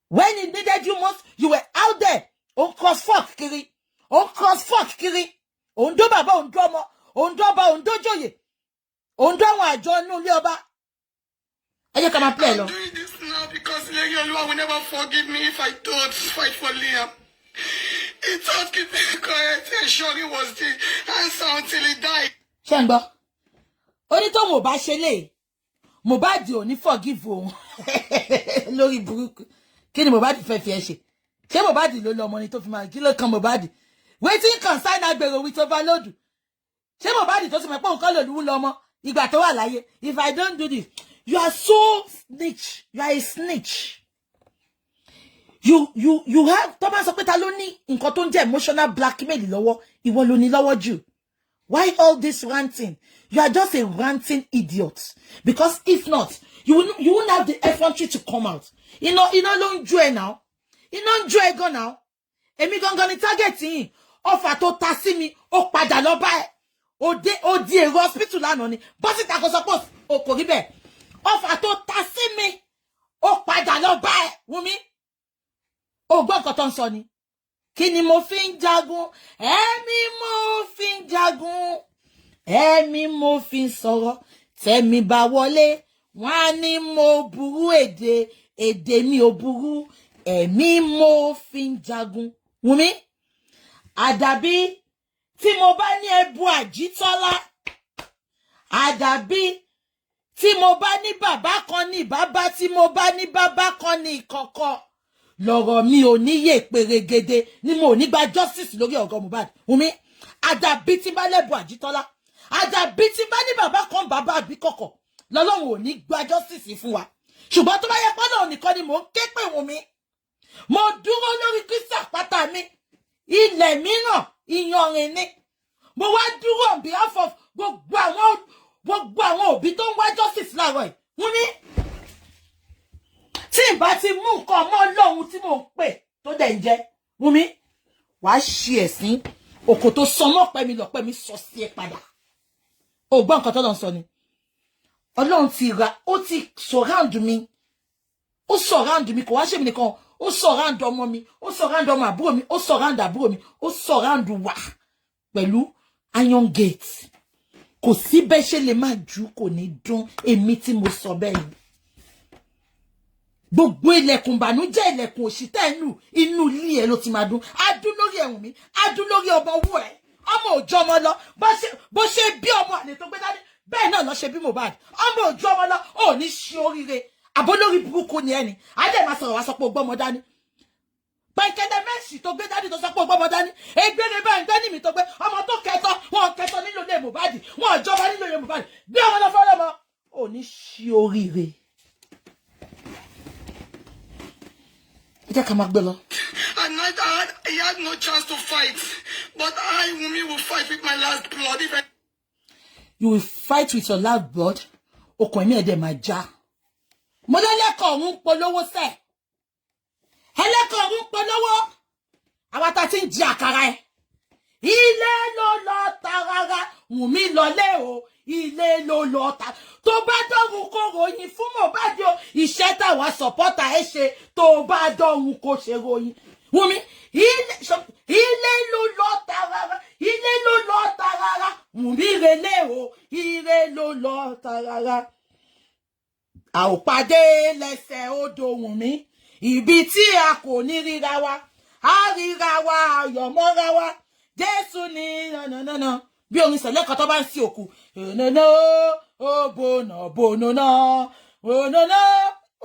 When he needed you most, you were out there. Ó ń cross fuck kiri. Ó ń cross fuck kiri. Ó ń dó bàbá, ó ń dó ọmọ, ó ń dó ọba, ó ń dójòyè. Ó ń dó àwọn àjọ inú ilé ọba. Ẹ jẹ́ ká máa play lọ. I'm doing this now because Ilerioluwa will never forgive me if I don't fight for Liam. He thought keeping quiet and ensuring was the answer until he died. Ṣé ń gbọ́? Ó ní tóun ò bá ṣe lè, Mohbad ò ní forgive òun lórí burúkú. Kí ni Mohbad fẹ́ fi ẹ ṣe? Ṣé Mohbad ló lọ ọmọ ni tó fi máa kí ló kan Mohbad? Wetin concern agbèrò with overload? Ṣé Mohbad tó ti mọ̀ pé òun kọ́ lòlú lọ ọmọ ìgbà tó wà láyé? If I don't do this, you are so snitch. You are a snitch. You have tó bá sọ pé ta ló ní nǹkan tó ń jẹ́ emotional blackmail lọ́wọ́, ìwọ ló ní lọ́wọ́ jù. Why all this ranting? You are just a ranting idiot. Because if not, you won't have the effrontery to come out. Iná ló ń jó ẹ now. Iná ń jó ẹ gan now. Èmi gangan ni target yín. Ọfà tó ta sí mi, ó padà lọ bá ẹ. Ó dé, ó di èrò hospital lánàá ni. Bọ́sìtà kò sọ pé o kò rí bẹ́ẹ̀. Ọfà tó ta sí mi, ó padà lọ bá ẹ. Wúnmi, ó gbọ́ nǹkan tó ń sọ ni. Kí ni mo fi ń jagun? Ẹ̀mí mo fi ń jagun. Ẹ̀mí mo fi ń sọ̀rọ̀. Tẹ̀mí bá wọlé, wọ́n á ní mo burú èdè, èdè mi ò burú. Ẹ̀mí mo fi ń jagun. Wúnmi, àdàbí tí mo bá ní ẹbu àjítọ́lá. Àdàbí tí mo bá ní bàbá kan ní bàbá, tí mo bá ní bàbá kan ní ìkọ̀kọ̀ lọ̀rọ̀ mi ò níyè pèrègede ni mo ò ní gba justice lórí ọ̀gọ́ Mohbad. Wùmí, àdàbí tí bá lẹ́bù àjítọ́lá, àdàbí tí bá ní bàbá kan bàbá àbí kọ̀kọ̀ lọ́lọ́run ò ní gba justice fún wa. Ṣùgbọ́n tó bá yẹ pọ́nà nìkan ni mò ń ké pè, Wùmí, mo dúró lórí Kristi àpáta mi, ilẹ̀ mìíràn ìyanrìn ni. Mo wá dúró on behalf of gbogbo àwọn òbí tó ń wá justice láàárọ̀ yìí. Wùmí, tí Tí n bá ti mú nǹkan mọ́ Ọlọ́run tí mò ń pè tó dẹ̀ ń jẹ́, Wùnmí, wàá ṣe ẹ̀sín. Òkò tó sọ mọ́ pẹ́ mi lọ́pẹ́ mi sọ sí ẹ padà. O gbọ́ nǹkan tó lọ sọ ni. Ọlọ́run ti ra, ó ti surround mi, ó surround mi. Kò wá ṣèmi nìkan, ó surround ọmọ mi, ó surround ọmọ àbúrò mi, ó surround àbúrò mi, ó surround wa pẹ̀lú iron gate. Kò sí bẹ́ẹ̀ ṣe lè má jù, kò ní dún. Èmi tí mo sọ bẹ́ẹ̀ ni. Gbogbo ilẹ̀kùn ìbànújẹ́, ilẹ̀kùn òṣì tẹ́ ń lù, inú ilé ẹ̀ ló ti máa dún. Á dún lórí ẹ̀wùn mi, á dún lórí ọmọ owó ẹ̀. Ọmọ òjò ọmọ lọ. Bó ṣe bí ọmọ àlè tó gbé dání, bẹ́ẹ̀ náà lọ ṣe bí Mohbad. Ọmọ òjò ọmọ lọ. Ò ní ṣe oríire. Àbó lórí burúkú ni ẹni adé máa sọ̀rọ̀ wá sọ pé o gbọ́mọ dání. Pẹ̀kẹ́dẹ́ mẹ́sì tó gbé dání, tó sọ pé o gbọ́mọ dání, egbére báyìí gbẹ́ni mi tó gbé ọmọ tó kẹtọ wọn kẹtọ nílò ilé Mohbad, wọn ìjọba nílò ilé Mohbad. Gbé ọmọ lọ fọlọ́mọ. Ò ní ṣe oríire. Ẹ jẹ́ ká máa gbé lọ. And he had no chance to fight. But I, Wunmi, will fight with my last blood. If I You will fight with your last blood. Okùn ẹ̀mí ẹ̀dẹ̀ máa já. Mo lẹ́lẹ́kọ̀ọ́ ọ̀hún polówó sẹ̀. Ẹlẹ́kọ̀ọ́ ọ̀hún polówó. Àwa ta ti ń jẹ àkàrà ẹ̀. Ilé ló lọ tarara. Wùnmí lọlé o. Ilé ló lọ ta. Tó bá dọ̀run kó ròyìn fún Mohbad o. Iṣẹ́ táwa supporter ẹ ṣe, tó bá dọ̀run kó ṣe ròyìn. Wùnmí, ilé ló lọ tarara. Ilé ló lọ tarara. Wùnmí relé o. Ire ló lọ tarara. A ò pàdé lẹ́sẹ̀ odò, Wùnmí. Ibi tí a kò ní ríra wa. A ríra wa, ayọ̀ mọ́ra wa. Jésù ní nànànànà. Bí orin sẹ̀lẹ̀ kan tó bá ń sí òkú. Nànà ó bònà bònà bònà.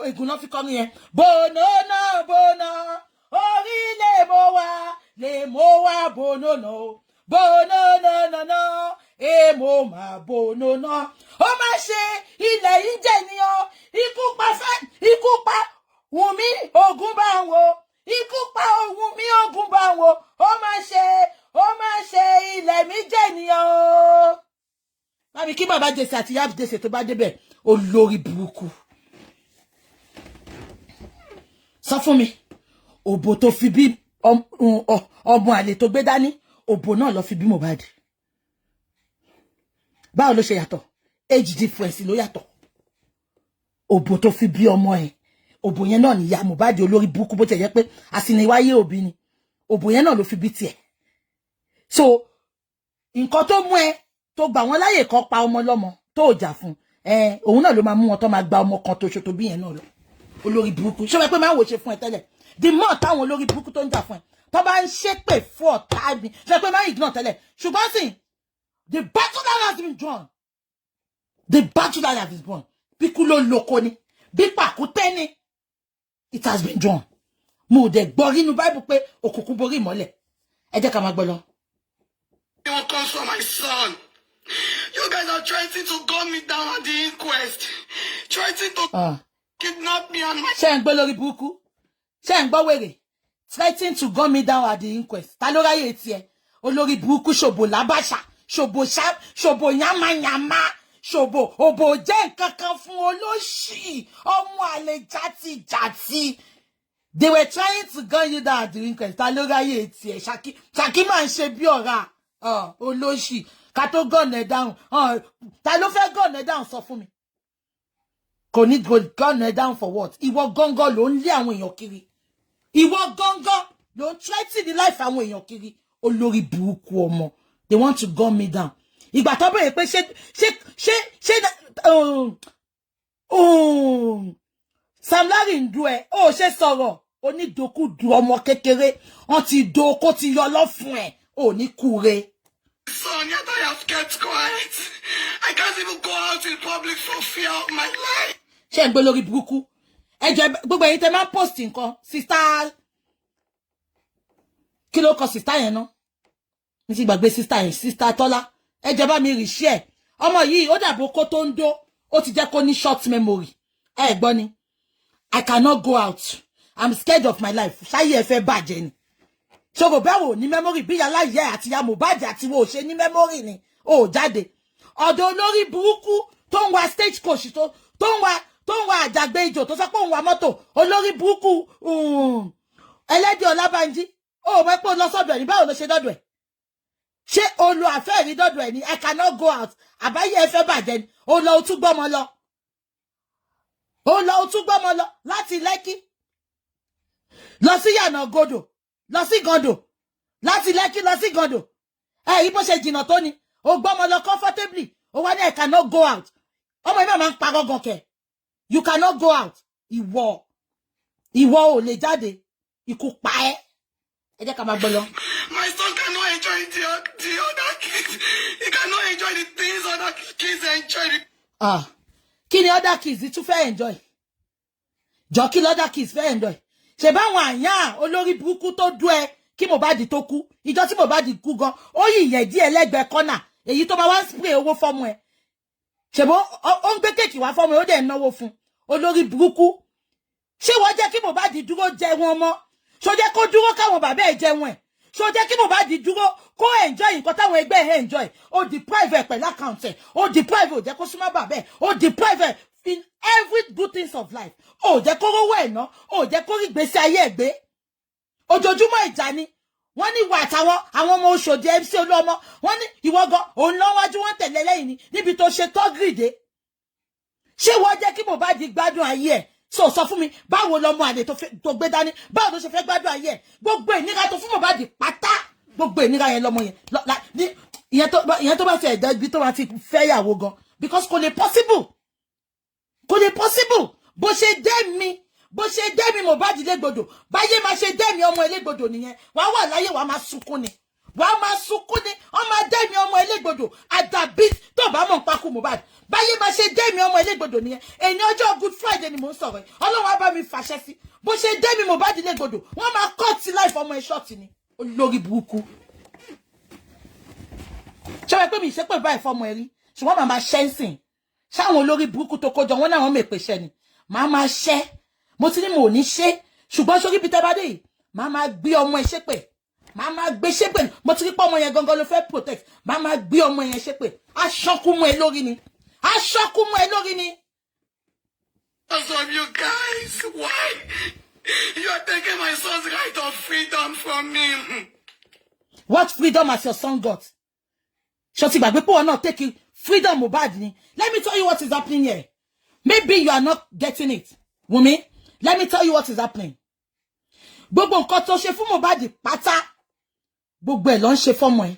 Ègùn náà fi kọ́ mi yẹn. Bònà bònà orí lè mọ wá, lè mọ wá bònà bònà nànànà èèmọ̀ mà bònà. Ó má ṣe ilẹ̀ yìí jẹ́ ènìyàn. Ikú pa fẹ́, ikú pa Wùnmí, ogun bá ń wo. Ikú pa Wùnmí, ogun bá ń wo. Ó má ṣe, ó má ṣe ilẹ̀ mi jẹ́ ènìyàn o. Bámi kí bàbá Jesse àti ìyá Jesse tó bá débẹ̀. Olórí burúkú. Sọ fún mi, òbò tó fi bí ọmọ àlè tó gbé dání, òbò náà lọ fi bí Mohbad. Báwo ló ṣe yàtọ̀? Age difference ló yàtọ̀. Òbò tó fi bí ọmọ ẹ̀, òbò yẹn náà níyà Mohbad. Olórí burúkú. Bó ti jẹ́ pé àsìníwáyé òbí ni, òbò yẹn náà ló fi bí tiẹ̀. So nǹkan tó mú ẹ tó gbà wọ́n láyè kan pa ọmọ lọ́mọ tó ò jà fún ẹ, òun náà ló máa mú wọn tó máa gba ọmọ kan tó ṣo tó bí yẹn náà lọ. Olórí burúkú. Ṣé wọ́n pé máa ń wò ṣe fún ẹ tẹ́lẹ̀? The more táwọn olórí burúkú tó ń jà fún ẹ tó bá ń ṣépè fún ọ̀tá mi, ṣé pé máa ń ignore tẹ́lẹ̀? Ṣùgbọ́n sì, the battle that has been drawn, the battle that has been drawn, bí kú ló lóko ni, bí pàkúté ni, it has been drawn. Mo dẹ̀ gbọ́ nínú Bible pé òkùnkùn borí ìmọ́lẹ̀. Ẹ jẹ́ ká máa gbọ́ lọ. Anyone comes for my son. You guys are threatening to gun me down at the inquest. Threatening to kidnap me and my Ṣé ń gbọ́ lórí burúkú? Ṣé ń gbọ́ wèrè? Threatening to gun me down at the inquest. Ta ló ráyè tiẹ̀? Olórí burúkú, ṣòbò lábàṣà, ṣòbò ṣá, ṣòbò yánmayànmá, ṣòbò òbò jẹ́ nǹkan kan fún olóṣì, ọmọ àlè játijàti. They were trying to gun you down at the inquest. Ta ló ráyè tiẹ̀? Ṣàkí Ṣàkí máa ń ṣe bí ọ̀rá olóṣì ká tó gun ẹ̀ down. Ta ló fẹ́ gun ẹ̀ down? Sọ fún mi. Kò ní gun ẹ̀ down for what? Ìwọ gángan ló ń lé àwọn èèyàn kiri. Ìwọ gángan ló ń threaten the life àwọn èèyàn kiri. Olórí burúkú ọmọ. They want to gun me down. Ìgbà tó bẹ̀rẹ̀ pé ṣé Sam Larry ń du ẹ, ó ṣe sọ̀rọ̀. Onídokúdu ọmọ kékeré, wọ́n ti do kó ti yọ lọ́fun ẹ̀, ò ní kúre. Son, yet I have kept quiet. I can't even go out in public for fear of my life. Ṣé ń gbé lórí burúkú? Ẹ jọ̀ọ́, gbogbo ẹ̀yin tẹ́ máa ń post nǹkan, sister, kí ló kọ sister yẹn ná? Ní ti gbàgbé sister yẹn, sister Tọ́lá. Ẹ jọ̀ọ́, bá mi rí share ọmọ yìí. Ó dàbò kó tó ń dó, ó ti jẹ́ kó ní short memory. Ẹ gbọ́ ni, "I cannot go out, I'm scared of my life." Ṣáyé ẹ fẹ́ bàjẹ́ ni? Ṣòro báwo ní memory bí yàrá ìyá àti ìyá Mohbad àti wo ò ṣe ní memory ni? Ó jáde ọ̀dọ̀ olórí burúkú tó ń wa stage coach tó ń wa tó ń wa àjàgbé ijò, tó sọ pé òun wa mọ́tò, olórí burúkú ẹlẹ́dẹ̀ Ọlábánjí, ó mọ̀ pé ó lọ sọ́dọ̀ ẹ̀ ní. Báwo ló ṣe dọ́dọ̀ ẹ̀? Ṣé o lo àfẹ́ rí dọ́dọ̀ ẹ̀ ní? I cannot go out. Àbáyé ẹ fẹ́ bàjẹ́ ni. Ó lọ, ó tún gbọ́mọ lọ, ó lọ, ó tún gbọ́mọ lọ láti Lẹ́kí lọ sí Yànà Godò, lọ sí Gàndò, láti Lẹ́kí lọ sí Gàndò. Ẹ yí bó ṣe jìnnà tó ni, ó gbọ́mọ lọ comfortably. Ó wá ní I cannot go out. Ọmọ yìí máa ń parọ́ gan kẹ̀. You cannot go out. Ìwọ ò lè jáde, ikú pa ẹ́. Ẹ jẹ́ ká máa gbọ́ lọ. My son cannot enjoy the other kids. He cannot enjoy the things other kids enjoy. Ah, kí ni other kids tún fẹ́ enjoy? Jọ, kí other kids fẹ́ enjoy? Ṣe báwọn àyàn olórí burúkú tó dú ẹ kí Mohbad tó kú, ìjọ tí Mohbad kú gan, ó yìí yẹn díẹ̀ lẹ́gbẹ̀ẹ́ kọ́nà, èyí tó máa wá ń spray owó fọ́mọ ẹ. Ṣèbó ó ń gbé cake wá fọ́mọ ẹ, ó dẹ̀ ń náwó fún olórí burúkú. Ṣé wọ́n jẹ́ kí Mohbad dúró jẹ wọn mọ́? Ṣó jẹ́ kó dúró káwọn bàbá ẹ̀ jẹun ẹ̀? Ṣó jẹ́ kí Mohbad dúró kó enjoy nǹkan táwọn ẹgbẹ́ ẹ̀ enjoy? Ó deprive ẹ̀ pẹ̀lú account ẹ̀, ó deprive, ò jẹ́ kó súnmọ́ bàbá ẹ̀, ó deprive ẹ̀ in every good things of life. Ó jẹ́ kó rówó ẹ̀ ná, ó jẹ́ kó rí gbèsè ayé ẹ̀ gbé. Ojoojúmọ́ ìjà ni. Wọ́n ní ìwà àtàwọn àwọn ọmọ Òṣòdì, MC Olúọmọ, wọ́n ní ìwọ gan òun lọ́wájú, wọ́n tẹ̀lé lẹ́yìn ni níbi tó ṣe tọ́gìrìdé. Ṣé wọ́n jẹ́ kí Mohbad gbádùn ayé ẹ̀? So sọ fún mi, báwo lọmọ àlè tó gbé dání, báwo ló ṣe fẹ́ gbádùn ayé ẹ̀? Gbogbo ìnira tó fún Mohbad pátá, gbogbo ìnira yẹn lọmọ yẹn ìyẹn tó bá ti ẹ̀dá ibi tó bá ti fẹ́ yàwó gan, because kò lè possible, kò lè possible. Bó ṣe dé mi, bó ṣe dé mi Mohbad légbodò, báyé máa ṣe dé mi ọmọ elégbodò nìyẹn. Wàá wà láyé, wàá máa sunkún ni, wàá máa sunkún ni. Wọ́n máa dé mi ọmọ elégbodò. Àdàbí tó bá mọ̀ ń pakú Mohbad, báyé máa ṣe dé mi ọmọ elégbodò nìyẹn. Èyí ọjọ́ Good Friday ni mò ń sọ̀rọ̀ yìí. Ọlọ́run á bá mi fàṣẹ sí. Bó ṣe dé mi Mohbad légbodò, wọ́n máa cut sí life ọmọ ẹ̀ short ni, olórí burúkú. Ṣé wọ́n pé mi ìṣépè báyìí fọmọ ẹ rí? Ṣùgbọ́n màá máa ṣẹ́ ń sìn ṣáwọn olórí burúkú tó kójọ wọn náà, wọ́n mèpè ṣẹ́ ni màá máa ṣẹ́. Mo ti ní mo ò ní ṣe, ṣùgbọ́n sórí ibi tẹ́ bá dé yìí, màá máa gbé ọmọ ẹ ṣépè, màá máa gbé ṣépè. Mo ti rí pé ọmọ yẹn gangan ló fẹ́ protect. Màá máa gbé ọmọ yẹn ṣépè, aṣọ́kú mọ́ ẹ lórí ni, aṣọ́kú mọ́ ẹ lórí ni. Because of you guys, why? You are taking my son's right of freedom from me. What freedom has your son got? Ṣó ti gbàgbé pé wọn náà take freedom Mohbad ni? Let me tell you what is happening here. Maybe you are not getting it, Wunmi. Let me tell you what is happening. Gbogbo nǹkan tó ṣe fún Mohbad pátá, gbogbo ẹ̀ ló ń ṣe fọ́mọ ẹ̀.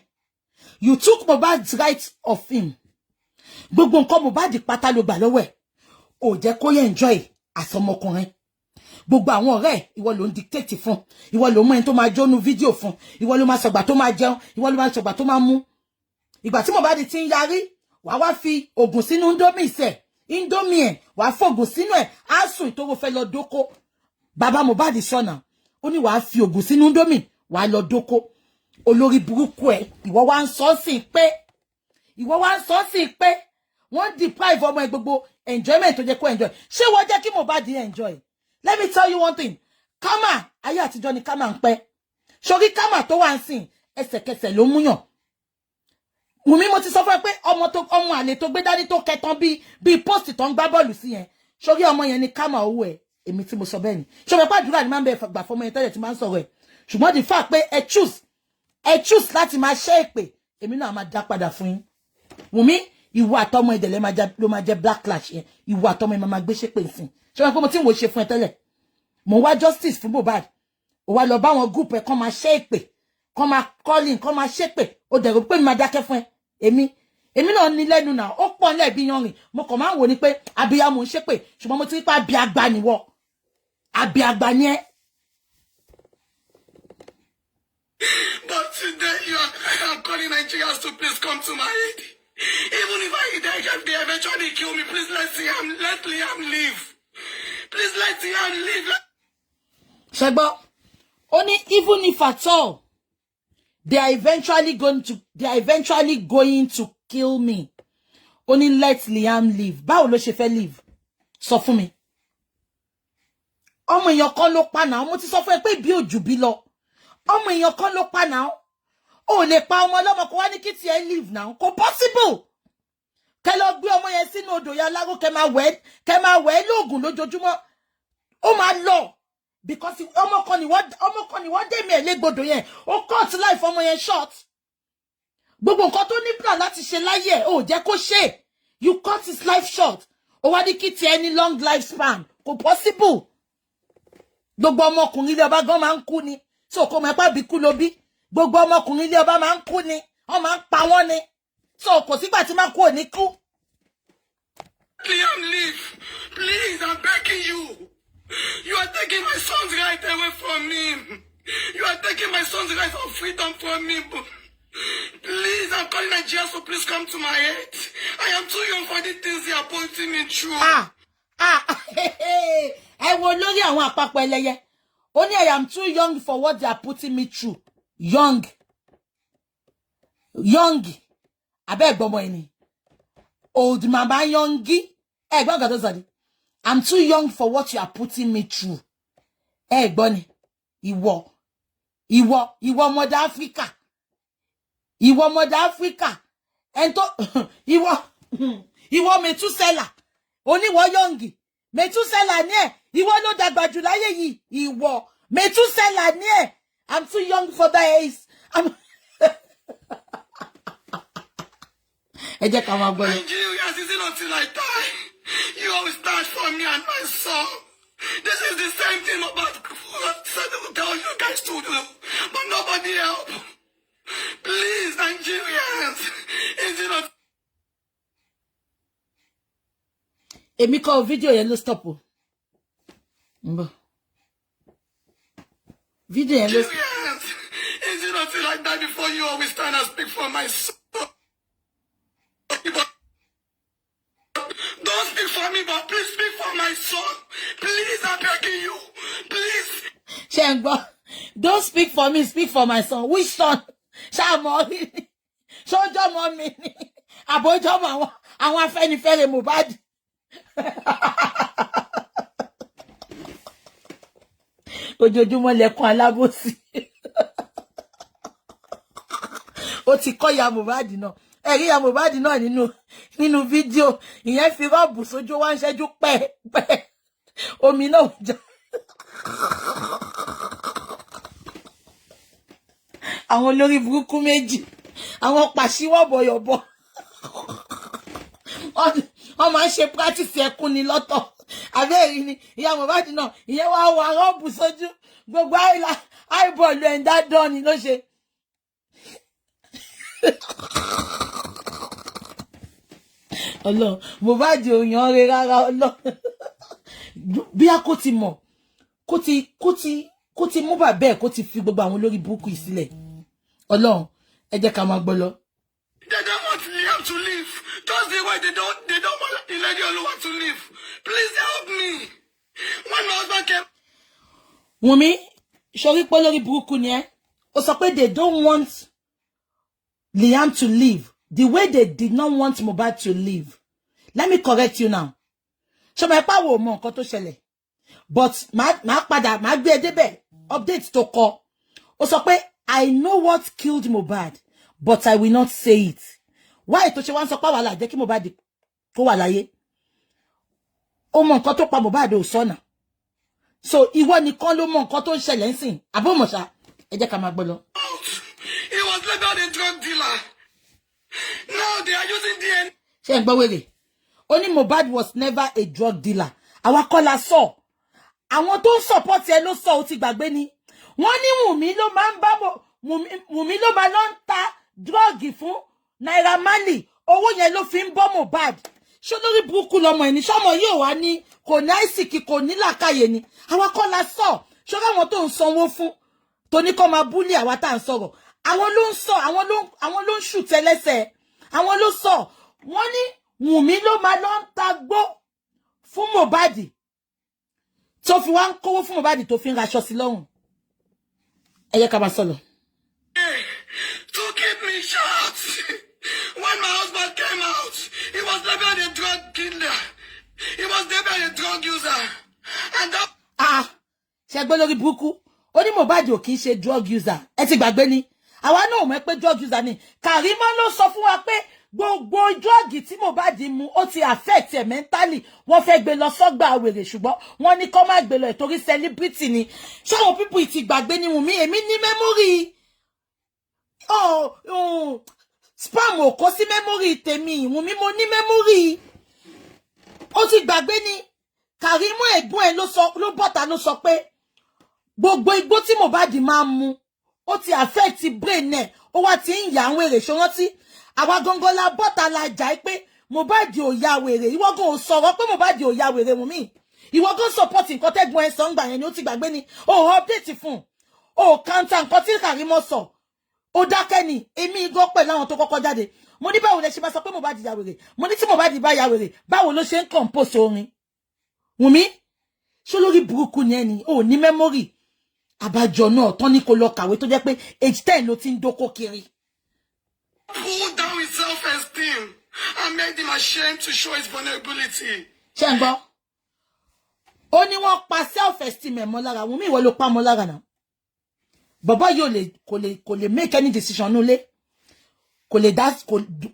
You took Mohbad's right of him. Gbogbo nǹkan Mohbad pátá ló gbà lọ́wọ́ ẹ̀. Ò jẹ́ kó yẹ enjoy àsọmọkùnrin. Gbogbo àwọn ọ̀rẹ́ ẹ̀, ìwọ ló ń dictate fún, ìwọ ló mú ẹni tó máa jónú fídíò fún, ìwọ ló máa sọgbà tó máa jẹun, ìwọ ló máa sọgbà tó máa mú. Ìgbà tí Mohbad ti ń yarí, wàá wá fi oògùn sínú Indomie sẹ̀, Indomie ẹ̀, wàá fògùn sínú ẹ̀, á sùn ìtòrò fẹ́ lọ dóko. Bàbá Mohbad sọnà, ó ní wàá fi oògùn sínú Indomie, wàá lọ dóko. Olórí burúkú ẹ̀, ìwọ wá ń sọ sí pé, ìwọ wá ń sọ sí pé wọ́n deprive ọmọ ẹ̀ gbogbo enjoyment tó jẹ́ kó enjoy. Ṣé wọ́n jẹ́ kí Mohbad enjoy? Let me tell you one thing. Karma, ayé àtijọ́ ni karma ń pẹ́. Sórí karma tó wà ń sìn, ẹsẹ̀kẹsẹ̀ ló múyàn. Wùmí, mo ti sọ fún ẹ pé ọmọ tó, ọmọ àlè tó gbé dání, tó kẹtàn bíi post tó ń gbá bọ́ọ̀lù sí yẹn, sórí ọmọ yẹn ni karma owó ẹ. Èmi tí mo sọ bẹ́ẹ̀ ni. Ṣọlá pàdúrà ni máa ń bẹ gbà fọmọ yẹn tẹ́lẹ̀ tí máa ń sọ̀rọ̀ ẹ̀, ṣùgbọ́n the fact pé ẹ choose láti máa ṣẹ́ èpè, èmi náà máa dá padà fún yín. Wùmí, ìwọ àtọmọ ìdẹ̀lẹ̀ ló máa jẹ backlash yẹn. Ìwọ àtọmọ ẹ máa gbé ṣépè nsìn. Ṣé wọn pé mo ti ń wò ṣe fún ẹ tẹ́lẹ̀? Mo ń wá justice fún Mohbad, ó wá lọ bá àwọn group ẹ kán máa ṣẹ́ èpè, kán máa calling, kán máa ṣépè. Ó dẹ̀ rò pé mi máa dákẹ́ fún ẹ? Èmi náà ní lẹ́nu náà, ó pọ̀ nílẹ̀ bí yanrìn. Mo kàn máa ń wò ní pé abiyamọ ń ṣépè, ṣùgbọ́n mo ti rí pé abiagba nìwọ, abiagba ni ẹ. But today I'm calling Nigerians to please come to my aid. Even if I die, if they eventually kill me, please let Liam live. Please let Liam live. Ṣẹgbọ́, ó ní even if at all they are eventually going to kill me, ó ní let Liam live. Báwo ló ṣe fẹ́ live? Sọ fún mi. Ọmọ èèyàn kan ló pa náà. Mo ti sọ fún ẹ pé bí òjò bí lọ, ọmọ èèyàn kan ló pa náà. Ó lè pa ọmọ ọlọ́mọ kó wá ní kí tiẹ̀ live náà. Kò possible. Kẹ́ lọ gbé ọmọ yẹn sínú odò ya aláró, kẹ́ máa wẹ̀, kẹ́ máa wẹ̀ lóògùn lójoojúmọ́, ó máa lọ, because ọmọ kan ni wọ́n dé mi ẹ̀ légbodò yẹn. Ó cut life ọmọ yẹn short. Gbogbo nǹkan tó ní plan láti ṣe láyé ẹ̀, ó jẹ́ kó ṣe. You cut his life short. Ó wá ní kí tiẹ̀ ní long life span. Kò possible. Gbogbo ọmọkùnrin ilé ọba gan máa ń kú ni, so kò mọ̀ ẹ́pà bí kú ló bí. Gbogbo ọmọkùnrin ilé ọba máa ń kú ni, wọ́n máa ń pa wọ́n ni, so kò sígbà tí má kú ò ní kú. Liam live. Please, I'm begging you. You are taking my son's right away from me. You are taking my son's right of freedom from me. Please, I'm calling Nigeria, so please come to my aid. I am too young for the things they are putting me through. Ah ah, ẹ wo lórí àwọn àpapọ̀ ẹlẹ́yẹ. Ó ní, "I am too young for what they are putting me through." Young, young, abẹ́ ẹ̀gbọ́n ẹni old mama youngi. Ẹ̀gbọ́n kan tó sọ ni, "I'm too young for what you are putting me through." Ẹ gbọ́ ni, ìwọ, ìwọ, ìwọ ọmọdé Áfíríkà, ìwọ ọmọdé Áfíríkà, ẹn tó ìwọ, ìwọ mẹtúsẹ́là, oníwọ young mẹtúsẹ́là ní ẹ. Ìwọ ló dàgbà jù láyé yìí. Ìwọ mẹtúsẹ́là ní ẹ. "I'm too young for this." I'm Ẹ jẹ́ ká máa gbọ́ lọ. Nigeria, is it until I die? You always stand for me and my son. This is the same thing about said they will tell you guys to do, but nobody help. Please, Nigerians, is it not Èmi kọ́, fídíò yẹn ló stop o. Ń bọ̀, fídíò yẹn ló Nigerians, is it until I die before you always stand and speak for my son? But don't speak for me, but please speak for my son. Please, I'm begging you. Please. Ṣe ń gbọ́? "Don't speak for me, speak for my son." Which son? Ṣáàmọ́ rí ni ṣọjọ́ mọ́ mi ni àbójọ́ mọ́ àwọn Afẹ́nifẹ́re Mohbad? Ojoojúmọ́ lẹ́kún alábòsí. Ó ti kọ́ ya Mohbad náà. Ẹ̀rí ya Mohbad náà nínú fídíò ìyẹn, fi rọ́ọ̀bù sójú, wá ń ṣẹ́jú pẹ́ẹ́pẹ́, omi náà já. Àwọn olórí burúkú méjì, àwọn pàṣíwọ̀bọ̀yọ̀bọ̀, wọ́n máa ń ṣe practice ẹkún ni lọ́tọ̀. Àbẹ́ẹ̀rí ni ìyá Mohbad náà, ìyẹn wá wà rọ́ọ̀bù sójú, gbogbo àìbọ̀lù ẹ̀ńdá dán ni ló ṣe. Ọlọ́run, Mohbad ò yan re rárá. Ọlọ́run, bí a kò ti mọ̀, kó ti mú bàbá ẹ̀, kó ti fi gbogbo àwọn olórí burúkú yìí sílẹ̀. Ọlọ́run, ẹ jẹ́ ká máa gbọ́ lọ. They don't want Liam to live. Just the way they don't want the lady Oluwa to live. Please help me. When my husband came Wùnmí, sọrí pé lórí burúkú ni ẹ. Ó sọ pé they don't want Liam to live the way they did not want Mohbad to live. Let me correct you now. Ṣọmọ ẹ pàwọ̀ mọ nǹkan tó ṣẹlẹ̀, but màá padà màá gbé ẹ débẹ̀. Update tó kọ, ó sọ pé, "I know what killed Mohbad, but I will not say it." Why tó ṣe wá ń sọ pé wàhálà jẹ́ kí Mohbad kó wà láyé? Ó mọ nǹkan tó pa Mohbad, ò sọnà. So ìwọ nìkan ló mọ nǹkan tó ń ṣẹlẹ̀ ń sìn àbọ̀mọ̀ṣá. Ẹ jẹ́ ká máa gbọ́ lọ. Out, he was labeled a drug dealer. Now they are using DNA. Ṣé ń gbọ́ wèrè? Ó ní Mohbad was never a drug dealer. Àwa kọ́ la sọ, àwọn tó ń support ẹ ló sọ. Ó ti gbàgbé ni. Wọ́n ní Wùnmí ló máa ń bá Wùnmí ló máa lọ ń ta drug fún Naira Marley. Owó yẹn ló fi ń bọ́ Mohbad. Ṣé lórí burúkú lọmọ ẹni sọmọ yóò wá ní kò ní àìsíkì, kò ní làákàyè ni? Àwa kọ́ la sọ. Ṣé àwọn tó ń sanwó fún tó ní kó máa bully àwa tá à ń sọ̀rọ̀, àwọn ló ń sọ, àwọn ló ń ṣùtẹ́lẹ́sẹ̀, àwọn ló sọ. Wọ́n ní Wùnmí ló máa lọ ń ta gbó fún Mohbad, tó fi wá ń kówó fún Mohbad, tó fi ń raṣọ sí lọ́rùn. Ẹ yẹ ká máa sọ̀rọ̀. To keep me short. When my husband came out, he was labeled a drug killer. He was labeled a drug user. And that Ah, ṣe gbọ́ lórí burúkú? Ó ní Mohbad ò kì í ṣe drug user. Ẹ ti gbàgbé ni? Àwa náà mọ̀ pé drug user ni. Kàrímọ́ ló sọ fún wa pé Gbogbo drug tí Mohbad mu, ó ti affect ẹ̀ mentally. Wọ́n fẹ́ gbé lọ sọ́gbà wèrè, ṣùgbọ́n wọ́n ní kó má gbé lọ ìtorí celebrity ni. Ṣáwọn people ti gbàgbé ní Wùnmí? Èmi ní memory. Oh, spam ò kó sí memory tèmi. Wùnmí, mo ní memory. Ó ti gbàgbé ni. Kàrímù ẹ̀gbọ́n ẹ̀ ló sọ, ló bọ́ta, ló sọ pé gbogbo igbó tí Mohbad máa ń mu, ó ti affect brain ẹ̀, ó wá ti ń yà àwọn èrè. Ṣọrántí àwa gangan la bọ́ta la jà pé Mohbad ò ya wèrè? Ìwọ gan ò sọ̀rọ̀ pé Mohbad ò ya wèrè. Wùnmí, ìwọ gan support nǹkan tẹ́gbọ́n ẹ̀ sọ ń gbà yẹn ni. Ó ti gbàgbé ni. Ó update fún ó counter nǹkan tí Kàrímọ́ sọ, ó dákẹ́ ni. Èmi gan pẹ̀lú àwọn tó kọ́kọ́ jáde, mo ní báwo lẹ ṣe máa sọ pé Mohbad ya wèrè? Mo ní tí Mohbad bá ya wèrè, báwo ló ṣe ń compose orin? Wùnmí, ṣó lórí burúkú ni ẹni ò ní memory? Àbájọ náà tán ní kó lọ kàwé, tó jẹ́ pé age 10 ló ti ń dókó kiri. Pulled down his self-esteem and made him ashamed to show his vulnerability. Ṣé ń gbọ́? Ó ní wọ́n pa self esteem ẹ̀ mọ́ lára. Wùnmí, ìwọ ló pa mọ́ lára náà. Bàbá yóò lè kò lè make any decision nulẹ̀, kò lè dá,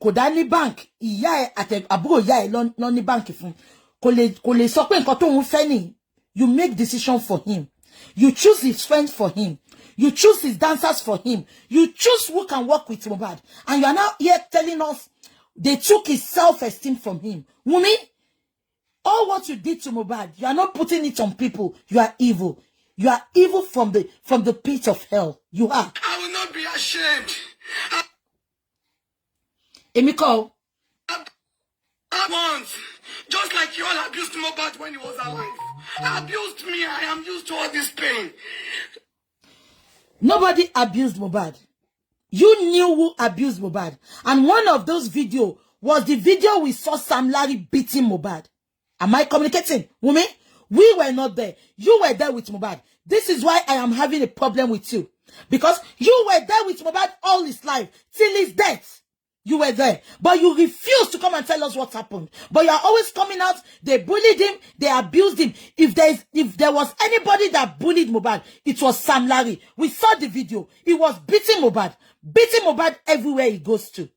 kò dá ní bank. Ìyá ẹ̀ àti àbúrò ìyá ẹ̀ lọ ní báǹkì fún. Kò lè sọ pé nǹkan tóun fẹ́ nìyí. You make decision for him, you choose his friends for him, you choose his dancers for him, you choose who can work with Mohbad, and you are now here telling us they took his self-esteem from him. Wunmi, all what you did to Mohbad, you are not putting it on people. You are evil. You are evil from the pit of hell. You are. I will not be ashamed. Èmi kọ́ o. I want, just like you all abused Mohbad when he was alive. Abused me. I am used to all this pain. Nobody abused Mohbad. You knew who abused Mohbad. And one of those video was the video we saw Sam Larry beating Mohbad. Am I communicating? Wunmi? We were not there. You were there with Mohbad. This is why I am having a problem with you. Because you were there with Mohbad all his life, till his death. You were there. But you refused to come and tell us what happened. But you are always coming out. They bullied him. They abused him. If there was anybody that bullied Mohbad, it was Sam Larry. We saw the video. He was beating Mohbad. Beating Mohbad everywhere he goes to.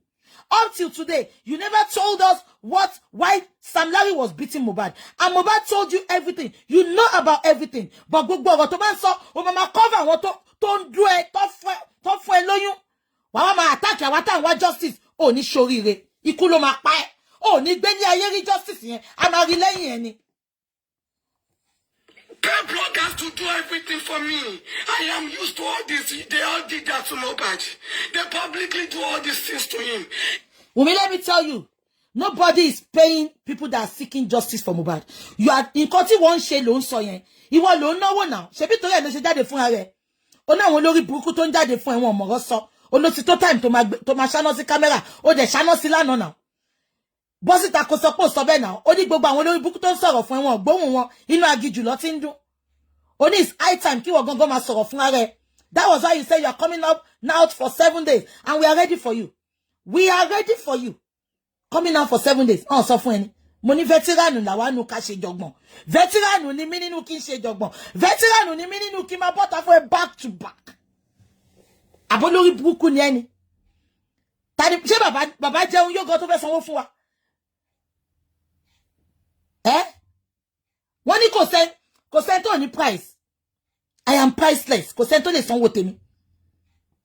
Up till today, you never told us why Sam Larry was beating Mohbad. And Mohbad told you everything. You know about everything. But gbogbo ọ̀rọ̀ tó bá ń sọ, o máa máa cover àwọn tó ń dúró ẹ, tó fún ẹ lóyún. Wàá wá máa attack àwa tá à ń wá justice. Ò ní ṣoríire. Ikú ló máa pa ẹ́. Ò ní gbé ní ayé rí justice yẹn. A máa rí lẹ́yìn ẹ ni. Pay bloggers to do everything for me. I am used to all this. They all did that to Mohbad. They publicly do all these things to him. Wunmi, let me tell you, nobody is paying people that are seeking justice for Mohbad. You are, nǹkan tí wọ́n ń ṣe ló ń sọ yẹn. Ìwọ ló ń náwó náà. Ṣebí torí ẹ̀ ló ṣe jáde fúnra rẹ̀. Ó ní àwọn olórí burúkú tó ń jáde fún ẹ̀wọ̀n ọ̀mọ̀rọ̀ sọ. Ó ló ti tó time tó máa ṣáná sí camera. Ó dẹ̀ ṣáná sí lánàá náà. Bọ́ síta kó sọ pé ó sọ bẹ́ẹ̀ náà. Ó ní gbogbo àwọn olórí burúkú tó ń sọ̀rọ̀ fún ẹ̀wọ̀n gbóhùn wọn, inú aginjù lọ ti ń dún. Ó ní it's high time kí wọ́n gangan máa sọ̀rọ̀ fúnra rẹ̀. That was why you said you are coming up now for 7 days, and we are ready for you. We are ready for you. Coming out for 7 days. Ọ̀n sọ fún ẹni. Mo ní veteran làwa nù ká ṣe jọgbọ̀n. Veteran ni mí nínú kí n ṣe jọgbọ̀n. Veteran ni mí nínú kí n máa bọ́ta fún ẹ back to back. Àbó lórí burúkú ni ẹni. Tani ṣé bàbá bàbá jẹun yóò gan tó fẹ́ sanwó fún wa? Ẹ́ wọ́n ní kò sẹ́ni tó ní price. I am priceless. Kò sẹ́ni tó lè sanwó tèmi.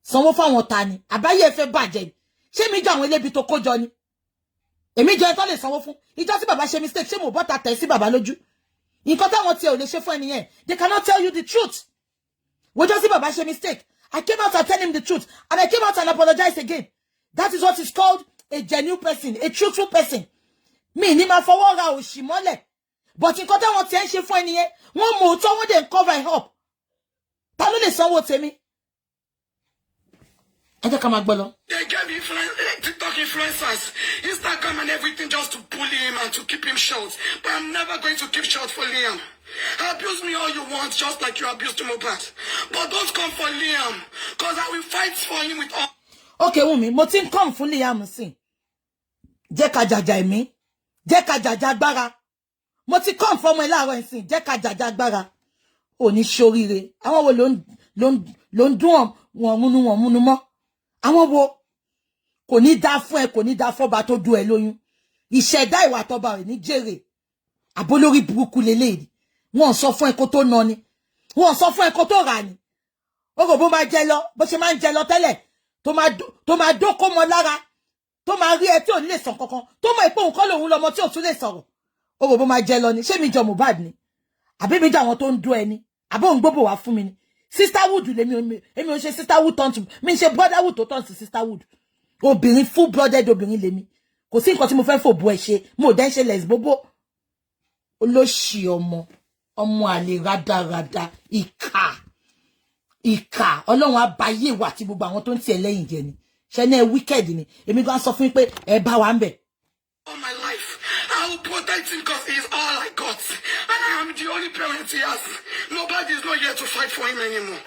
Sanwó fáwọn ta ni? Àbáyé ẹ fẹ́ bàjẹ́ ni. Ṣé mi jọ àwọn elébi tó kó jọ ni? Èmi jọ ẹ tó lè sanwó fún. Ìjọ tí bàbá ṣe mistake, ṣé mo bọ́ta tẹ̀ sí bàbá lójú? Nǹkan táwọn tiẹ̀ ò lè ṣe fún ẹnìyẹn. They cannot tell you the truth. Wọ́jọ́ tí bàbá ṣe mistake, I came out and tell him the truth, and I came out and apologized again. That is what is called a genuine person, a truthful person. Mi ní máa fọwọ́ ra òṣì mọ́lẹ̀. But nǹkan táwọn tiẹ̀ ń ṣe fún ẹnìyẹn, wọ́n mọ̀ òótọ́, wọ́n dẹ̀ ń cover it up. Ta ló lè sanwó tèmi? Ẹ jẹ́ ká máa gbọ́ lọ. They gave TikTok influencers, Instagram and everything just to bully him and to keep him short. But I'm never going to keep short for Liam. Abuse me all you want, just like you abused Mohbad. But don't come for Liam, because I will fight for him with all. Okay, Wunmi, mo ti ń come fún Liam sí. Jẹ́ ká jàjà ẹ̀mí. Jẹ́ ká jàjà agbára. Mo ti come fún ọmọ ẹ láàárọ̀ ìsìn. Jẹ́ ká jàjà agbára. Ò ní ṣoríire. Àwọn wo ló ń dún wọn múnú wọn múnú mọ́? Àwọn wo? Kò ní dá fún ẹ, kò ní dá fọ́ba tó dú ẹ lóyún. Ìṣẹ̀dá ìwà tọba rẹ̀ ní jèrè. Àbólórí burúkú leléyìí. Wọ́n sọ fún ẹ kó tó ná ni, wọ́n sọ fún ẹ kó tó rà ni. Ó rò bó máa jẹ lọ, bó ṣe máa ń jẹ lọ tẹ́lẹ̀, tó máa dókó mọ́ lára, tó máa rí ẹ tí ò ní lè sọ kankan, tó mọ̀ pé òun kọ́ lòun lọmọ tí ò tún lè sọ̀rọ̀. Ó rò bó máa jẹ lọ ni. Ṣé mi jọ Mohbad ni? Àbí mi jọ àwọn tó ń dún ẹni? Àbí òun gbóbò wá fún mi ni? Sisterhood lèmi. Èmi ò ṣe sisterhood turn to mi, ṣe brotherhood tó turn to sisterhood. Obìnrin, full blooded obìnrin lèmi. Kò sí nǹkan tí mo fẹ́ fòbú ẹ ṣe. Mo dẹ́ ń ṣe lesbobo. Olóṣì ọmọ, ọmọ àlè rádaràda, ìkà, ìkà. Ọlọ́run abayé wà tí gbogbo àwọn tó ń tiẹ̀ lẹ́yìn jẹ ni. Ṣe ní ẹ wicked ni. Èmi gan sọ fún yín pé ẹ bá wa ń bẹ̀. All my life, I will protect him because he's all I got. And I am the only parent he has. Nobody is not here to fight for him anymore.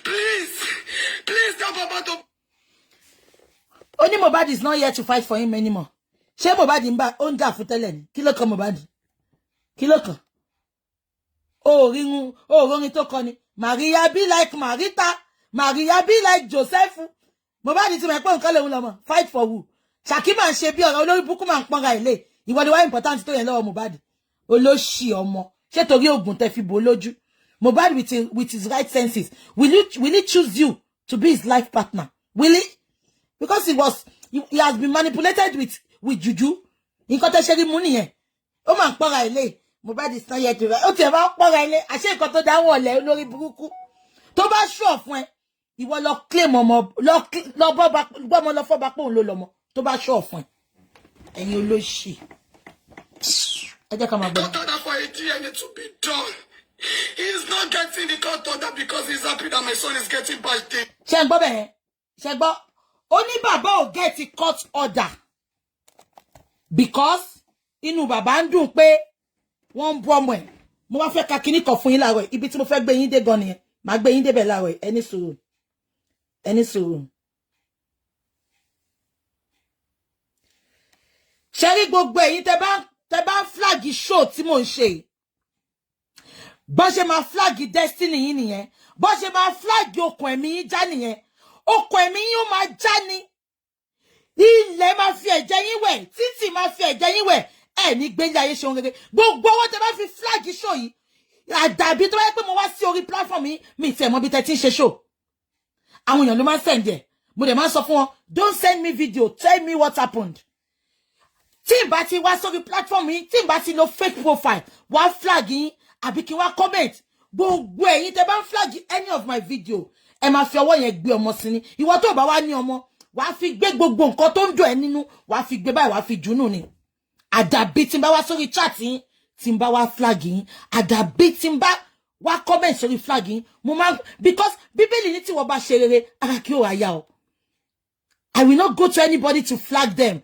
Please, please tell Baba to Ó ní Mohbad is not here to fight for him anymore. Ṣé Mohbad ń bá ó ń jà fún tẹ́lẹ̀ ni? Kí ló kan Mohbad? Kí ló kàn? Ó rírun, ó rórin tó kọ ni. Maria be like Marita, Maria be like Joseph. Mohbad ti mọ̀ pé nǹkan lòun lọ́mọ. Fight for who? Ṣàkí máa ń ṣe bí ọ̀rọ̀ olórí burúkú, máa ń pọ́nra ilé. Ìwọ ni wá important tó yẹn lọ́wọ́ Mohbad? Olóṣì ọmọ. Ṣé torí oògùn tẹ fi bò ó lójú? Mohbad with his right senses, will he choose you to be his life partner? Will he? Because he has been manipulated with juju. Nǹkan tẹ́ ṣe rí mú nìyẹn. Ó máa ń pọ́nra ilé. Mohbad is not yet to, ó tiẹ̀ máa ń pọ́nra ilé. Àṣé nǹkan tó dáwọ́ ọ̀lẹ́ olórí burúkú tó bá ṣọ̀ fún ẹ, ìwọ lọ claim ọmọ, lọ gbọ́mọ lọ fọ́ba pé òun ló lọ́mọ. Tó bá ṣọ̀ fún ẹ, ẹ̀yin olóṣì, ẹ jẹ́ ká máa gbọ́. Court order for a DNA to be done. He's not getting the court order because he's happy that my son is getting birthday. Ṣé ń gbọ́ bẹ́ẹ̀? Ṣé gbọ́? Ó ní bàbá ò get court order because inú bàbá ń dùn pé wọ́n ń bú ọmọ ẹ̀. Mo wá fẹ́ ka kinní kan fún yín láàárọ̀ yìí. Ibi tí mo fẹ́ gbé yín dé gan nìyẹn. Màá gbé yín débẹ̀ láàárọ̀ yìí. Ẹ ní sùúrù, ẹ ní sùúrù. Ṣe rí gbogbo ẹ̀yin tẹ́ bá ń flag show tí mò ń ṣe yìí, bọ́n ṣe máa flag destiny yín nìyẹn. Bọ́n ṣe máa flag okùn ẹ̀mí yín já nìyẹn. Okùn ẹ̀mí yín ó máa já ni. Ilẹ̀ máa fi ẹ̀jẹ̀ yín wẹ̀, títì máa fi ẹ̀jẹ̀ yín wẹ̀. Ẹ̀ ní gbélé ayé ṣeun rere. Gbogbo owó tẹ́ bá fi flag show yìí, àdàbí tó bá yẹ pé mo wá sí orí platform yìí, mi tẹ̀ mọ́ bí tẹ́ ti ń ṣe show. Àwọn èèyàn ló máa ń send ẹ̀. Mo dẹ̀ máa ń sọ fún wọn, "Don't send me video, tell me what happened." Tí n bá ti wá sórí platform yìí, tí n bá ti lo fake profile wá flag yín, àbí kí n wá comment, gbogbo ẹ̀yin tẹ́ bá ń flag any of my video, ẹ máa fi ọwọ́ yẹn gbé ọmọ sí ni. Ìwọ tó bá wá ní ọmọ, wàá fi gbé gbogbo nǹkan tó ń dùn ẹ́ nínú, wàá fi gbé báyìí, wàá fi jùnú ni. Àdàbí tí n bá wá sórí chat yín, tí n bá wá flag yín, àdàbí tí n bá wá comment sórí flag yín. Mo máa, because Bíbélì ní tí wọ́n bá ṣe rere, ara kí ó wá yá o. I will not go to anybody to flag them.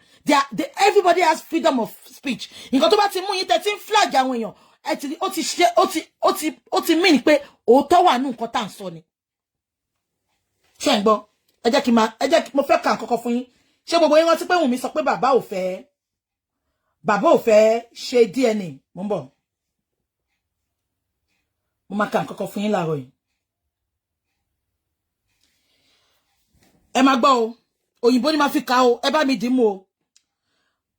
Everybody has freedom of speech. Nǹkan tó bá ti mú yín tẹ́ tí ń flag àwọn èèyàn, ẹ ti ó ti ṣe ó ti mean pé òótọ́ wà nù nǹkan tá à ń sọ ni. Ṣé ń gbọ́? Ẹ jẹ́ kí n máa ẹ jẹ́ mo fẹ́ kà nǹkan fún yín. Ṣé gbogbo yín rántí pé Wùnmí sọ pé bàbá ò fẹ́ ṣe DNA? Mo ń bọ̀. Mo máa ka nǹkan kan fún yín láàárọ̀ yìí. Ẹ máa gbọ́ o. Òyìnbó ni máa fi kà o. Ẹ bá mi dì mú o.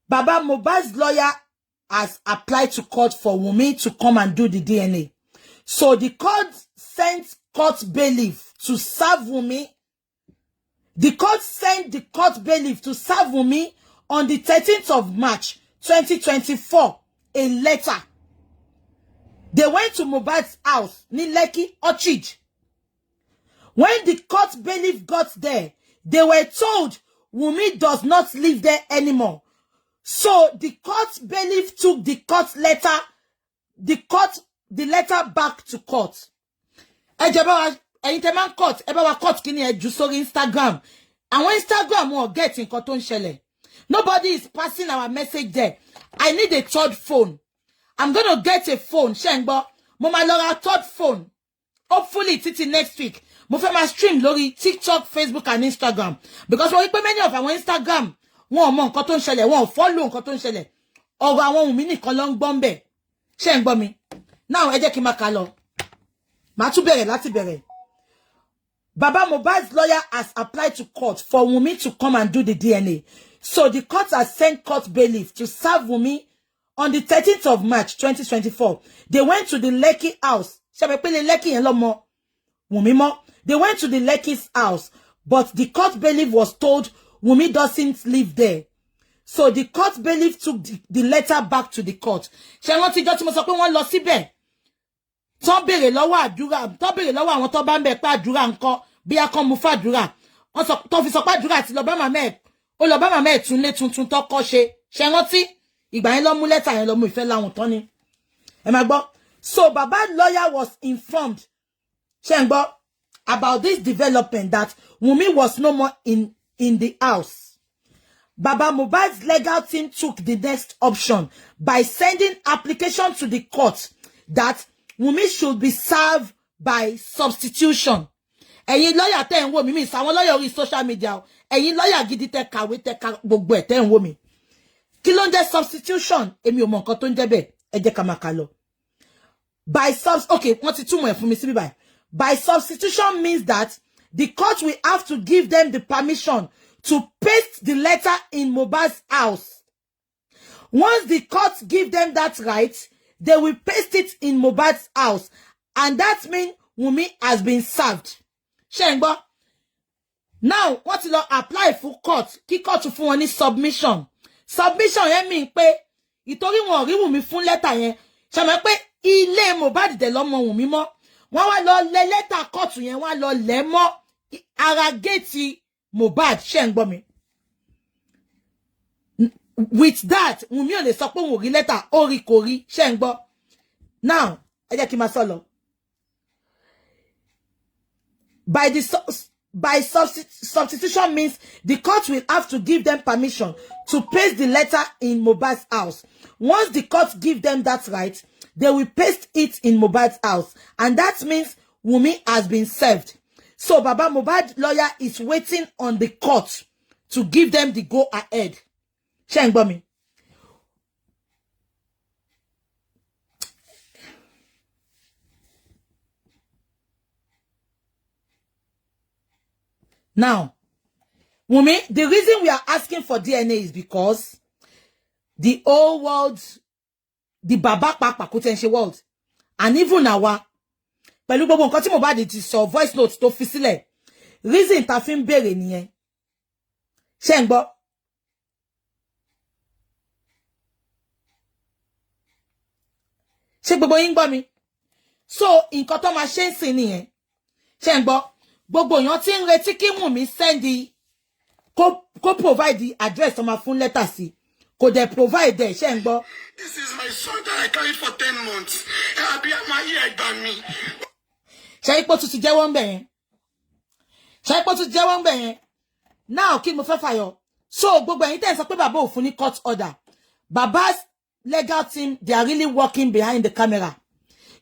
Baba Mohbad's lawyer has applied to court for Wunmi to come and do the DNA. So the court sent court bailiff to serve Wunmi. The court sent the court bailiff to serve Wunmi on the 13th of March 2024 a letter. They went to Mohbad's house ní Lekki Orchard. When the court bailiff got there, they were told Wunmi does not live there anymore. So the court bailiff took the court letter, the letter back to court. Ẹ jẹ́ bá wa, ẹ̀yin tẹ́ máa ń cut, ẹ bá wa cut kíní ẹ jù sórí Instagram. Àwọn Instagram wọn ò get nǹkan tó ń ṣẹlẹ̀. Nobody is passing our message there. I need a third phone. I'm gonna get a phone. Ṣé ń gbọ́? Mo máa lọ ra third phone. Hopefully títí next week. Mo fẹ́ máa stream lórí TikTok, Facebook and Instagram. Because wọ́n rí pé many of àwọn Instagram, wọn ò mọ nǹkan tó ń ṣẹlẹ̀, wọn ò follow nǹkan tó ń ṣẹlẹ̀. Ọ̀rọ̀ àwọn ohun mi nìkan ló ń gbọ́ ń bẹ̀. Ṣé ń gbọ́ mi? Now ẹ jẹ́ kí n máa kà lọ. Màá tún bẹ̀rẹ̀ láti bẹ̀rẹ̀. Baba Mohbad's lawyer has applied to court for Wunmi to come and do the DNA. So the court has sent court bailiff to serve Wunmi on the 13th of March 2024. They went to the Lekki house. Ṣé mọ̀ pé ilé Lekki yẹn lọ́mọ Wunmi mọ́. They went to the Lekki's house, but the court bailiff was told Wunmi doesn't live there. So the court bailiff took the letter back to the court. Ṣé rántí ìjọ́ tí mo sọ pé wọ́n lọ síbẹ̀? Tán béèrè lọ́wọ́ àdúrà, tán béèrè lọ́wọ́ àwọn tó bá ń bẹ̀ pé àdúrà ńkọ́, bí a kàn mú fàdúrà. Wọ́n sọ tó fi sọ pé àdúrà ti lọ bá màmá ẹ̀, ó lọ bá màmá ẹ̀ tún lé tuntun tó kọ́ ṣe. Ṣé rántí? Ìgbà yẹn lọ mú lẹ́tà yẹn lọ mú ìfẹ́ láwọn tán ni. Ẹ máa gbọ́. So Baba lawyer was informed, ṣé ń gbọ́, about this development that Wunmi was no more in the house. Baba Mohbad's legal team took the next option by sending application to the court that Wunmi should be served by substitution. Ẹ̀yin lọ́yà tẹ́ ń wò mí, mi sàwọn lọ́yà orí social media o. Ẹ̀yin lọ́yà gidi tẹ́ kàwé tẹ́ ka gbogbo ẹ̀ tẹ́ ń wò mí. Kí ló ń jẹ́ substitution? Èmi ò mọ nǹkan tó ń jẹ́ bẹ́ẹ̀. Ẹ jẹ́ ká máa kà lọ. By subs okay, wọ́n ti túmọ̀ ẹ̀ fún mi síbí báyìí. By substitution means that the court will have to give them the permission to paste the letter in Mohbad's house. Once the court give them that right, they will paste it in Mohbad's house. And that means Wunmi has been served. Ṣé ń gbọ́? Now, wọ́n ti lọ apply fún court, kí court fún wọn ní submission. Submission yẹn mean pé ìtorí wọn ò rí Wunmi fún lẹ́tà yẹn. Ṣé mọ̀ pé ilé Mohbad dẹ̀ lọ́mọ Wunmi mọ́. Wọ́n wá lọ lẹ lẹ́tà kóòtù yẹn, wọ́n á lọ lẹ̀ mọ́ ara géètì Mohbad. Ṣé ń gbọ́ mi? With that, Wunmi ò lè sọ pé òun ò rí lẹ́tà, ó rí kò rí. Ṣé ń gbọ́? Now, ẹ jẹ́ kí n máa sọ lọ. By substitution means the court will have to give them permission to paste the letter in Mohbad's house. Once the court give them that right, they will paste it in Mohbad's house. And that means Wunmi has been served. So Baba Mohbad lawyer is waiting on the court to give them the go ahead. Ṣé ń gbọ́ mi? Now, Wunmi, the reason we are asking for DNA is because the whole world, the Baba Papa kò tẹ́ ń ṣe world, and even àwa, pẹ̀lú gbogbo nǹkan tí Mohbad ti sọ, voice note tó fi sílẹ̀, reason ta fi ń béèrè nìyẹn. Ṣé ń gbọ́? Ṣé gbogbo yín gbọ́ mi? So, nǹkan tó máa ṣe ń sìn nìyẹn. Ṣé ń gbọ́? Gbogbo èèyàn tí ń retí kí Wùnmí send kó provide the address tó máa fún lẹ́tà sí. Kò dẹ̀ provide ẹ̀. Ṣé ń gbọ́? This is my son that I carried for 10 months. Abiyamọ ayé, ẹ gbà mí. Ṣé ipò tún ti jẹ́wọ́ ń bẹ̀ yẹn? Ṣé ipò tún ti jẹ́wọ́ ń bẹ̀ yẹn? Now, kí ni mo fẹ́ fàyọ? So gbogbo ẹ̀yin tẹ́ ẹ̀ sọ pé bàbá ò fún ní court order, Baba's legal team, they are really working behind the camera.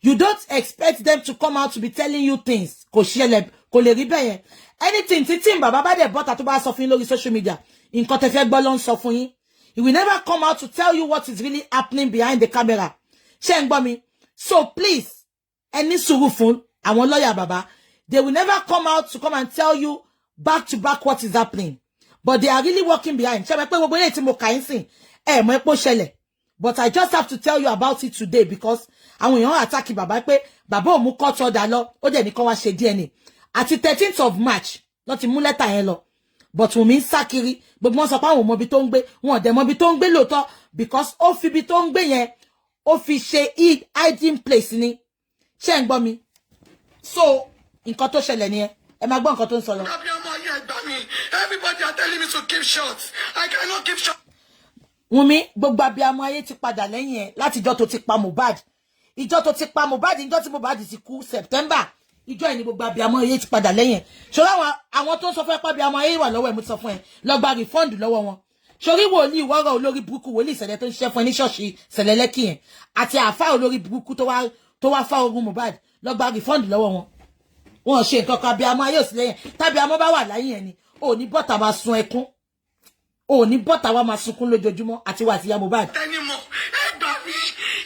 You don't expect them to come out to be telling you things. Kò ṣẹlẹ̀, kò lè rí bẹ́ẹ̀ yẹn. Anything tí team bàbá bá dẹ̀ bọ́ta tó bá sọ fún yín lórí social media, nǹkan tẹ́ fẹ́ gbọ́ ló ń sọ fún yín. He will never come out to tell you what is really happening behind the camera. Ṣé ń gbọ́ mi? So please, ẹ ní sùúrù fún àwọn lọ́yà bàbá. They will never come out to come and tell you back to back what is happening, but they are really working behind. Ṣé mo pé gbogbo eléyìí tí mo kà ń sìn, ẹ mọ̀ pé ó ṣẹlẹ̀, but I just have to tell you about it today because àwọn èèyàn attack bàbá pé bàbá ò mú court order lọ, ó dẹ̀ ní kó wá ṣe DNA. Àti 13th of March ló ti mú lẹ́tà yẹn lọ, but Wùnmí ń sá kiri. Gbogbo wọn sọ pé àwọn ò mọbi tó ń gbé, wọn ò dẹ̀ mọbi tó ń gbé lóòótọ́, because ó fi ibi tó ń gbé yẹn, ó fi ṣe hiding place ni. Ṣé ń gbọ́ mi? So nǹkan tó ṣẹlẹ̀ nìyẹn. Ẹ máa gbọ́ nǹkan tó ń sọ lọ. Abiyamọ ayé, ẹ gbà mí. Everybody are telling me to keep short. I cannot keep short. Wùnmí, gbogbo abiyamọ ayé ti padà lẹ́yìn ẹ̀ látijọ́ tó ti pa Mohbad. Ìjọ́ tó ti pa Mohbad, ìjọ́ tí Mohbad ti kú, September, ìjọ́ ẹ̀ ní gbogbo abiyamọ ayé ti padà lẹ́yìn ẹ̀. Ṣọlá, àwọn tó ń sọ fún ẹ pé abiyamọ ayé wà lọ́wọ́ ẹ̀, mo ti sọ fún ẹ, lọ gba refund lọ́wọ́ wọn. Sórí wòlíì wọ́rọ̀ olórí burúkú, wòlíì ìṣẹ̀lẹ̀ tó ń ṣiṣẹ́ fún ẹ ní ṣọ́ọ̀ṣì ìṣẹ̀lẹ̀ lẹ́kì yẹn, àti àáfà olórí burúkú tó wá fá ogun Mohbad, lọ gba refund lọ́wọ́ wọn. Wọn ò ṣe nǹkan kan. Abiyamọ ayé ò sí lẹ́yìn. Tábíamọ bá wà láyìn ẹ̀ ni ò ní bọ́tà máa sun ẹkún, ò ní bọ́tà wa máa sunkún lójoojúmọ́ àti wà àti ìyá Mohbad. Anymore. Ẹ gbà mí.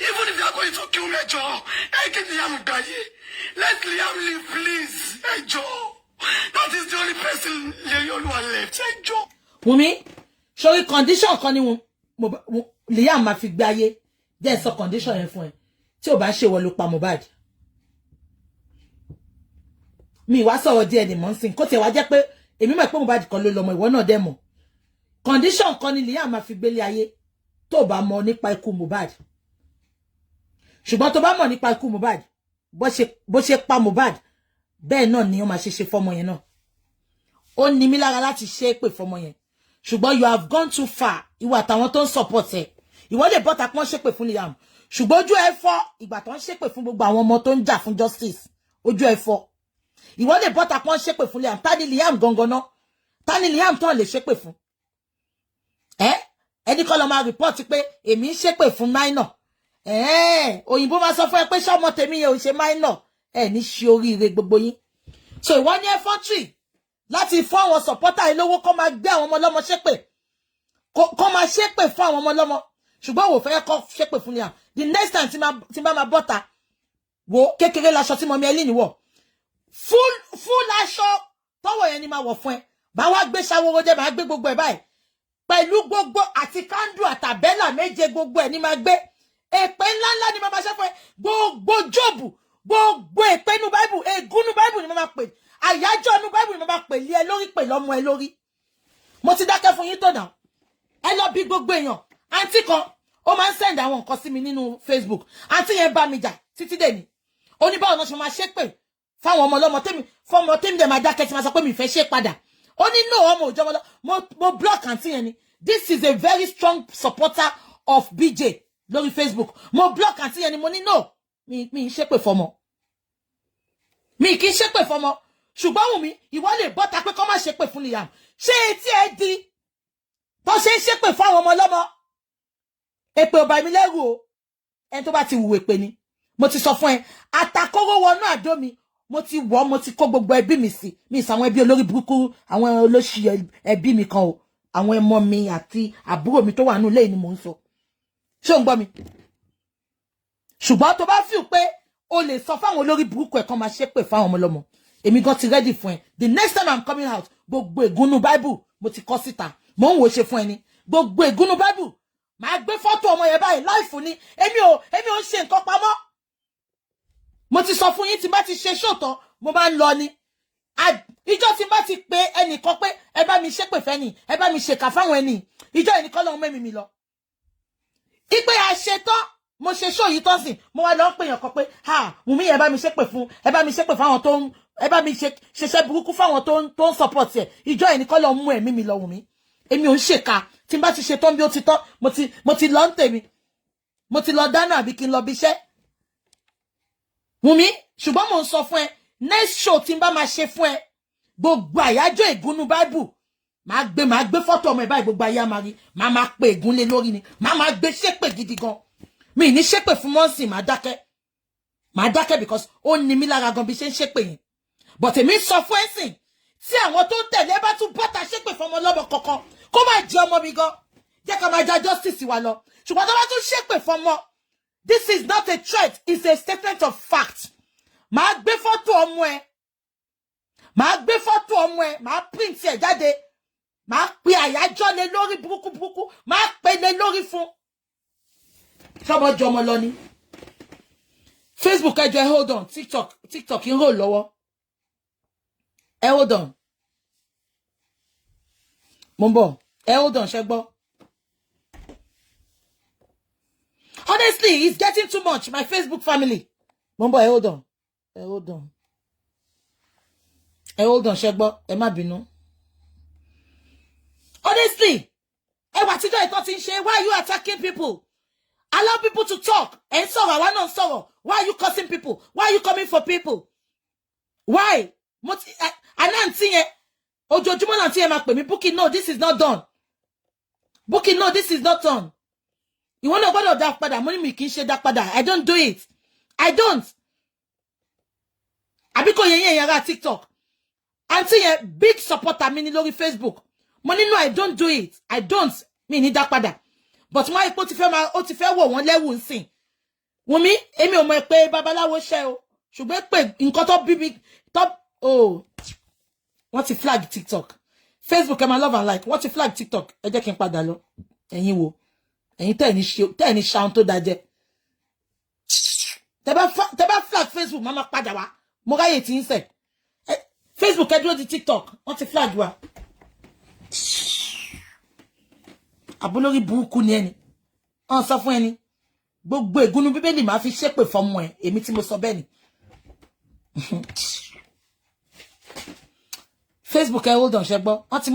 Even if you are going to kill me, ẹ jọ̀ọ́, ẹ kí Liam gbàyè. Let Liam live, please. Ẹ jọ̀ọ́. That is the only person Ilerioluwa left. Ẹ jọ̀ọ́. Wùnmí, sórí condition kan ni Liam máa fi gbé ayé. Jẹ́ sọ condition yẹn fún ẹ. Tí ò bá ṣe wọ ló pa Mohbad, mi wá sọ̀rọ̀ díẹ̀ ní mọ̀ ń sìn. Kó tiẹ̀ wá jẹ́ pé èmi mọ̀ pé Mohbad kan ló lọ́mọ, ìwọ náà dẹ̀ mọ̀. Condition kan ni Liam máa fi gbélé ayé tó bá mọ̀ nípa ikú Mohbad. Ṣùgbọ́n tó bá mọ̀ nípa ikú Mohbad, bó ṣe pa Mohbad, bẹ́ẹ̀ náà ni ó máa ṣe ṣe fọ́mọ yẹn náà. Ó ní mí lára láti ṣe é pè fọ́mọ yẹn, ṣùgbọ́n you have gone too far, ìwọ àtàwọn tó ń support ẹ. Ìwọ lè bọ́ta pọ́n ṣépè fún Liam, ṣùgbọ́n ojú ẹ fọ́ ìgbà tó ń ṣépè fún gbogbo àwọn ọmọ tó ń jà fún justice. Ojú ẹ fọ́. Ìwọ lè bọ́ta pọ́n ṣépè fún Liam. Ta ni Liam gangan náà? Ta ni Liam tán lè ṣépè fún ẹ? Ẹni kọ́ lọ máa report pé èmi ń ṣépè fún minor ẹ. Òyìnbó máa sọ fún ẹ pé ṣọmọ tèmi yẹn ò ṣe minor. Ẹ ní ṣe oríire gbogbo yín. So ìwọ ní effrontery láti fún àwọn supporter yìí lówó kó máa gbé àwọn ọmọ ọlọ́mọ ṣépè, kó máa ṣépè fún àwọn ọmọ ọlọ́mọ, ṣùgbọ́n wò fẹ́ kọ́ ṣépè fún Liam. The next time tí bá máa bọ́ta, wo kékeré laṣọ tí mummy Ẹ́líìnì wọ̀, full full aṣọ tọwọ́ yẹn ni máa wọ̀ fún ẹ. Bá wá gbé ṣàwòrò jẹ, máa gbé gbogbo ẹ báyìí pẹ̀lú gbogbo àti candle àtàbẹ́là méje, gbogbo ẹ̀ ní máa gbé. Èpè ńláńlá ni máa ṣe fún ẹ. Gbogbo Jóòbù, gbogbo èpè inú Báìbù, ègún inú Báìbù ni máa pè, àyájọ́ inú Báìbù ni máa pè lé ẹ lórí, pè lọ́mọ ẹ lórí. Mo ti dákẹ́ fún yín tó nà. Ẹ lọ bí gbogbo èèyàn. Àǹtí kan ó máa ń send àwọn nǹkan sí mi nínú Facebook. Àǹtí yẹn bá mi jà títí dèní. Ó ní báwo náà ṣe máa ṣépè fáwọn ọmọ ọlọ́mọ tèmi, fọmọ tèmi dẹ̀ máa dákẹ́, tí máa sọ pé mi fẹ́ ṣe padà. Ó ní no, ọmọ òjò ọmọ lọ. Mo block àǹtí yẹn ni. This is a very strong supporter of BJ lórí Facebook. Mo block àǹtí yẹn ni. Mo ní no, mi ń ṣépè fọmọ, mi kì í ṣépè fọmọ. Ṣùgbọ́n Wùnmí, ìwọ lè bọ́ta pé kọ́ má ṣépè fún Liam. Ṣé etí ẹ di tó ṣe ń ṣépè fún àwọn ọmọ ọlọ́mọ? Èpè ò bà mí lẹ́rù o. Ẹni tó bá ti wù èpè ni. Mo ti sọ fún ẹ, àtàkóró wọnú àdó mi, mo ti wọ̀, mo ti kó gbogbo ẹbí mi sí mi ìsàwọn ẹbí olórí burúkú, àwọn olóṣì ẹbí mi kan o. Àwọn ẹmọ mi àti àbúrò mi tó wà nínú ilé ni mò ń sọ. Ṣé ò ń gbọ́ mi? Ṣùgbọ́n tó bá feel pé o lè sọ fáwọn olórí burúkú ẹ̀ kan máa ṣépè fáwọn ọmọ ọlọ́mọ, èmi gan ti ready fún ẹ. The next time I'm coming out, gbogbo ègúnú Bible mo ti kọ síta, mò ń wò ṣe fún ẹni. Gbogbo ègúnú Bible, màá gbé fọ́tò ọmọ yẹn báyìí láìfún ni. Èmi ò ń ṣe nǹkan pamọ́. Mo ti sọ fún yín, tí bá ti ṣe ṣòtọ́, mo máa ń lọ ni. Ìjọ tí bá ti pe ẹnìkan pé ẹ bá mi ṣépè fẹ́ni, ẹ bá mi ṣèkà fáwọn ẹni, ìjọ ẹnìkan lọ́hún mẹ́mi mi lọ. Ìpè àṣetán, mo ṣe ṣó yìí tán sìn, mo wá lọ ń pèèyàn kan pé ha, Wùmí yẹn, bá mi ṣépè fún, ẹ bá mi ṣépè fáwọn tó ń, ẹ bá mi ṣe ṣiṣẹ́ burúkú fáwọn tó ń support ẹ. Ìjọ ẹnìkan lọ mú ẹ̀mí mi lọ. Wùmí, èmi ò ń ṣèkà. Tí n bá ti ṣe tán bí ó ti tán, mo ti lọ ń tèmi, mo ti lọ dáná àbí kí n lọ bí iṣẹ́. Wùmí, ṣùgbọ́n mò ń sọ fún ẹ, next show tí n bá máa ṣe fún ẹ, gbogbo àyájọ́ ìgúnnú Báíbù máa gbé fọ́tò ọmọ ẹ̀ báyìí, gbogbo ayé á máa rí. Máa máa pe ègún lé lórí ni, máa máa gbé ṣépè gidi gan. Mi ní ṣépè fún mọ́ǹsì, máa dákẹ́, máa dákẹ́, because ó ní mí lára gan bí ṣe ń ṣépè yẹn. But èmi sọ fún ẹ̀sìn, tí àwọn tó ń tẹ̀lé bá tún bọ́ta ṣépè fún ọmọ ọlọ́mọ kankan, kó má jẹ ọmọ mi gan, jẹ́ ká máa ja justice wa lọ. Ṣùgbọ́n tó bá tún ṣépè fún ọmọ, this is not a threat, it's a statement of fact. Màá gbé fọ́tò ọmọ ẹ, màá gbé fọ́tò ọmọ ẹ, màá print ẹ jáde, màá pe àyájọ́ lé lórí burúkú burúkú, màá pe lé lórí fún sọmọ jọmọ lọ ní Facebook. Ẹ jọ̀ọ́, ẹ hold on. TikTok ń hold lọ́wọ́. Ẹ hold on, mo ń bọ̀. Ẹ hold on, ṣẹ gbọ́? Honestly, it's getting too much, my Facebook family. Mo ń bọ̀, ẹ hold on, ẹ hold on, ẹ hold on, ṣẹ gbọ́? Ẹ má bínú. Honestly, ẹ wà tíjọ́ ìtọ́ ti ń ṣe. Why are you attacking people? Allow people to talk. Ẹ ń sọ̀rọ̀, àwa náà ń sọ̀rọ̀. Why are you cursing people? Why are you coming for people? Why? Mo ti àná àǹtí yẹn, ojoojúmọ́ náà àǹtí yẹn máa pè mí, "Bukky, no, this is not done. Bukky, no, this is not done. Ìwọ náà gbọ́dọ̀ dá padà." Mo ní mi kì í ṣe dá padà. I don't do it, I don't. Àbí kò yẹ yẹn yàrá TikTok? Àǹtí yẹn, big supporter mi ní lórí Facebook. Mo ní no, I don't do it, I don't. Mi ní dá padà, but wọ́n á ipò ti fẹ́ máa, ó ti fẹ́ wọ̀ wọ́n lẹ́wù ńsìn. Wùnmí, èmi ò mọ̀ pé babaláwo ṣẹ́ o, ṣùgbọ́n pé nǹkan tó bí mi tó o. Wọ́n ti flag TikTok. Facebook, ẹ máa love and like. Wọ́n ti flag TikTok. Ẹ jẹ́ kí n padà lọ. Ẹ̀yin wo, ẹ̀yin tẹ́ ẹ̀ ní ṣaun tó dájẹ́, tẹ́ bá flag Facebook, máa máa padà wá. Mo ráyè tí ń sẹ̀. Facebook, ẹ dúró di TikTok. Wọ́n ti flag wa. Àbólórí burúkú ni ẹni wọ́n sọ fún ẹni gbogbo ègúnú Bíbélì máa fi ṣépè fọmọ ẹ. Èmi tí mo sọ bẹ́ẹ̀ ni. Facebook, ẹ hold on, ṣe gbọ́, wọ́n ti mú.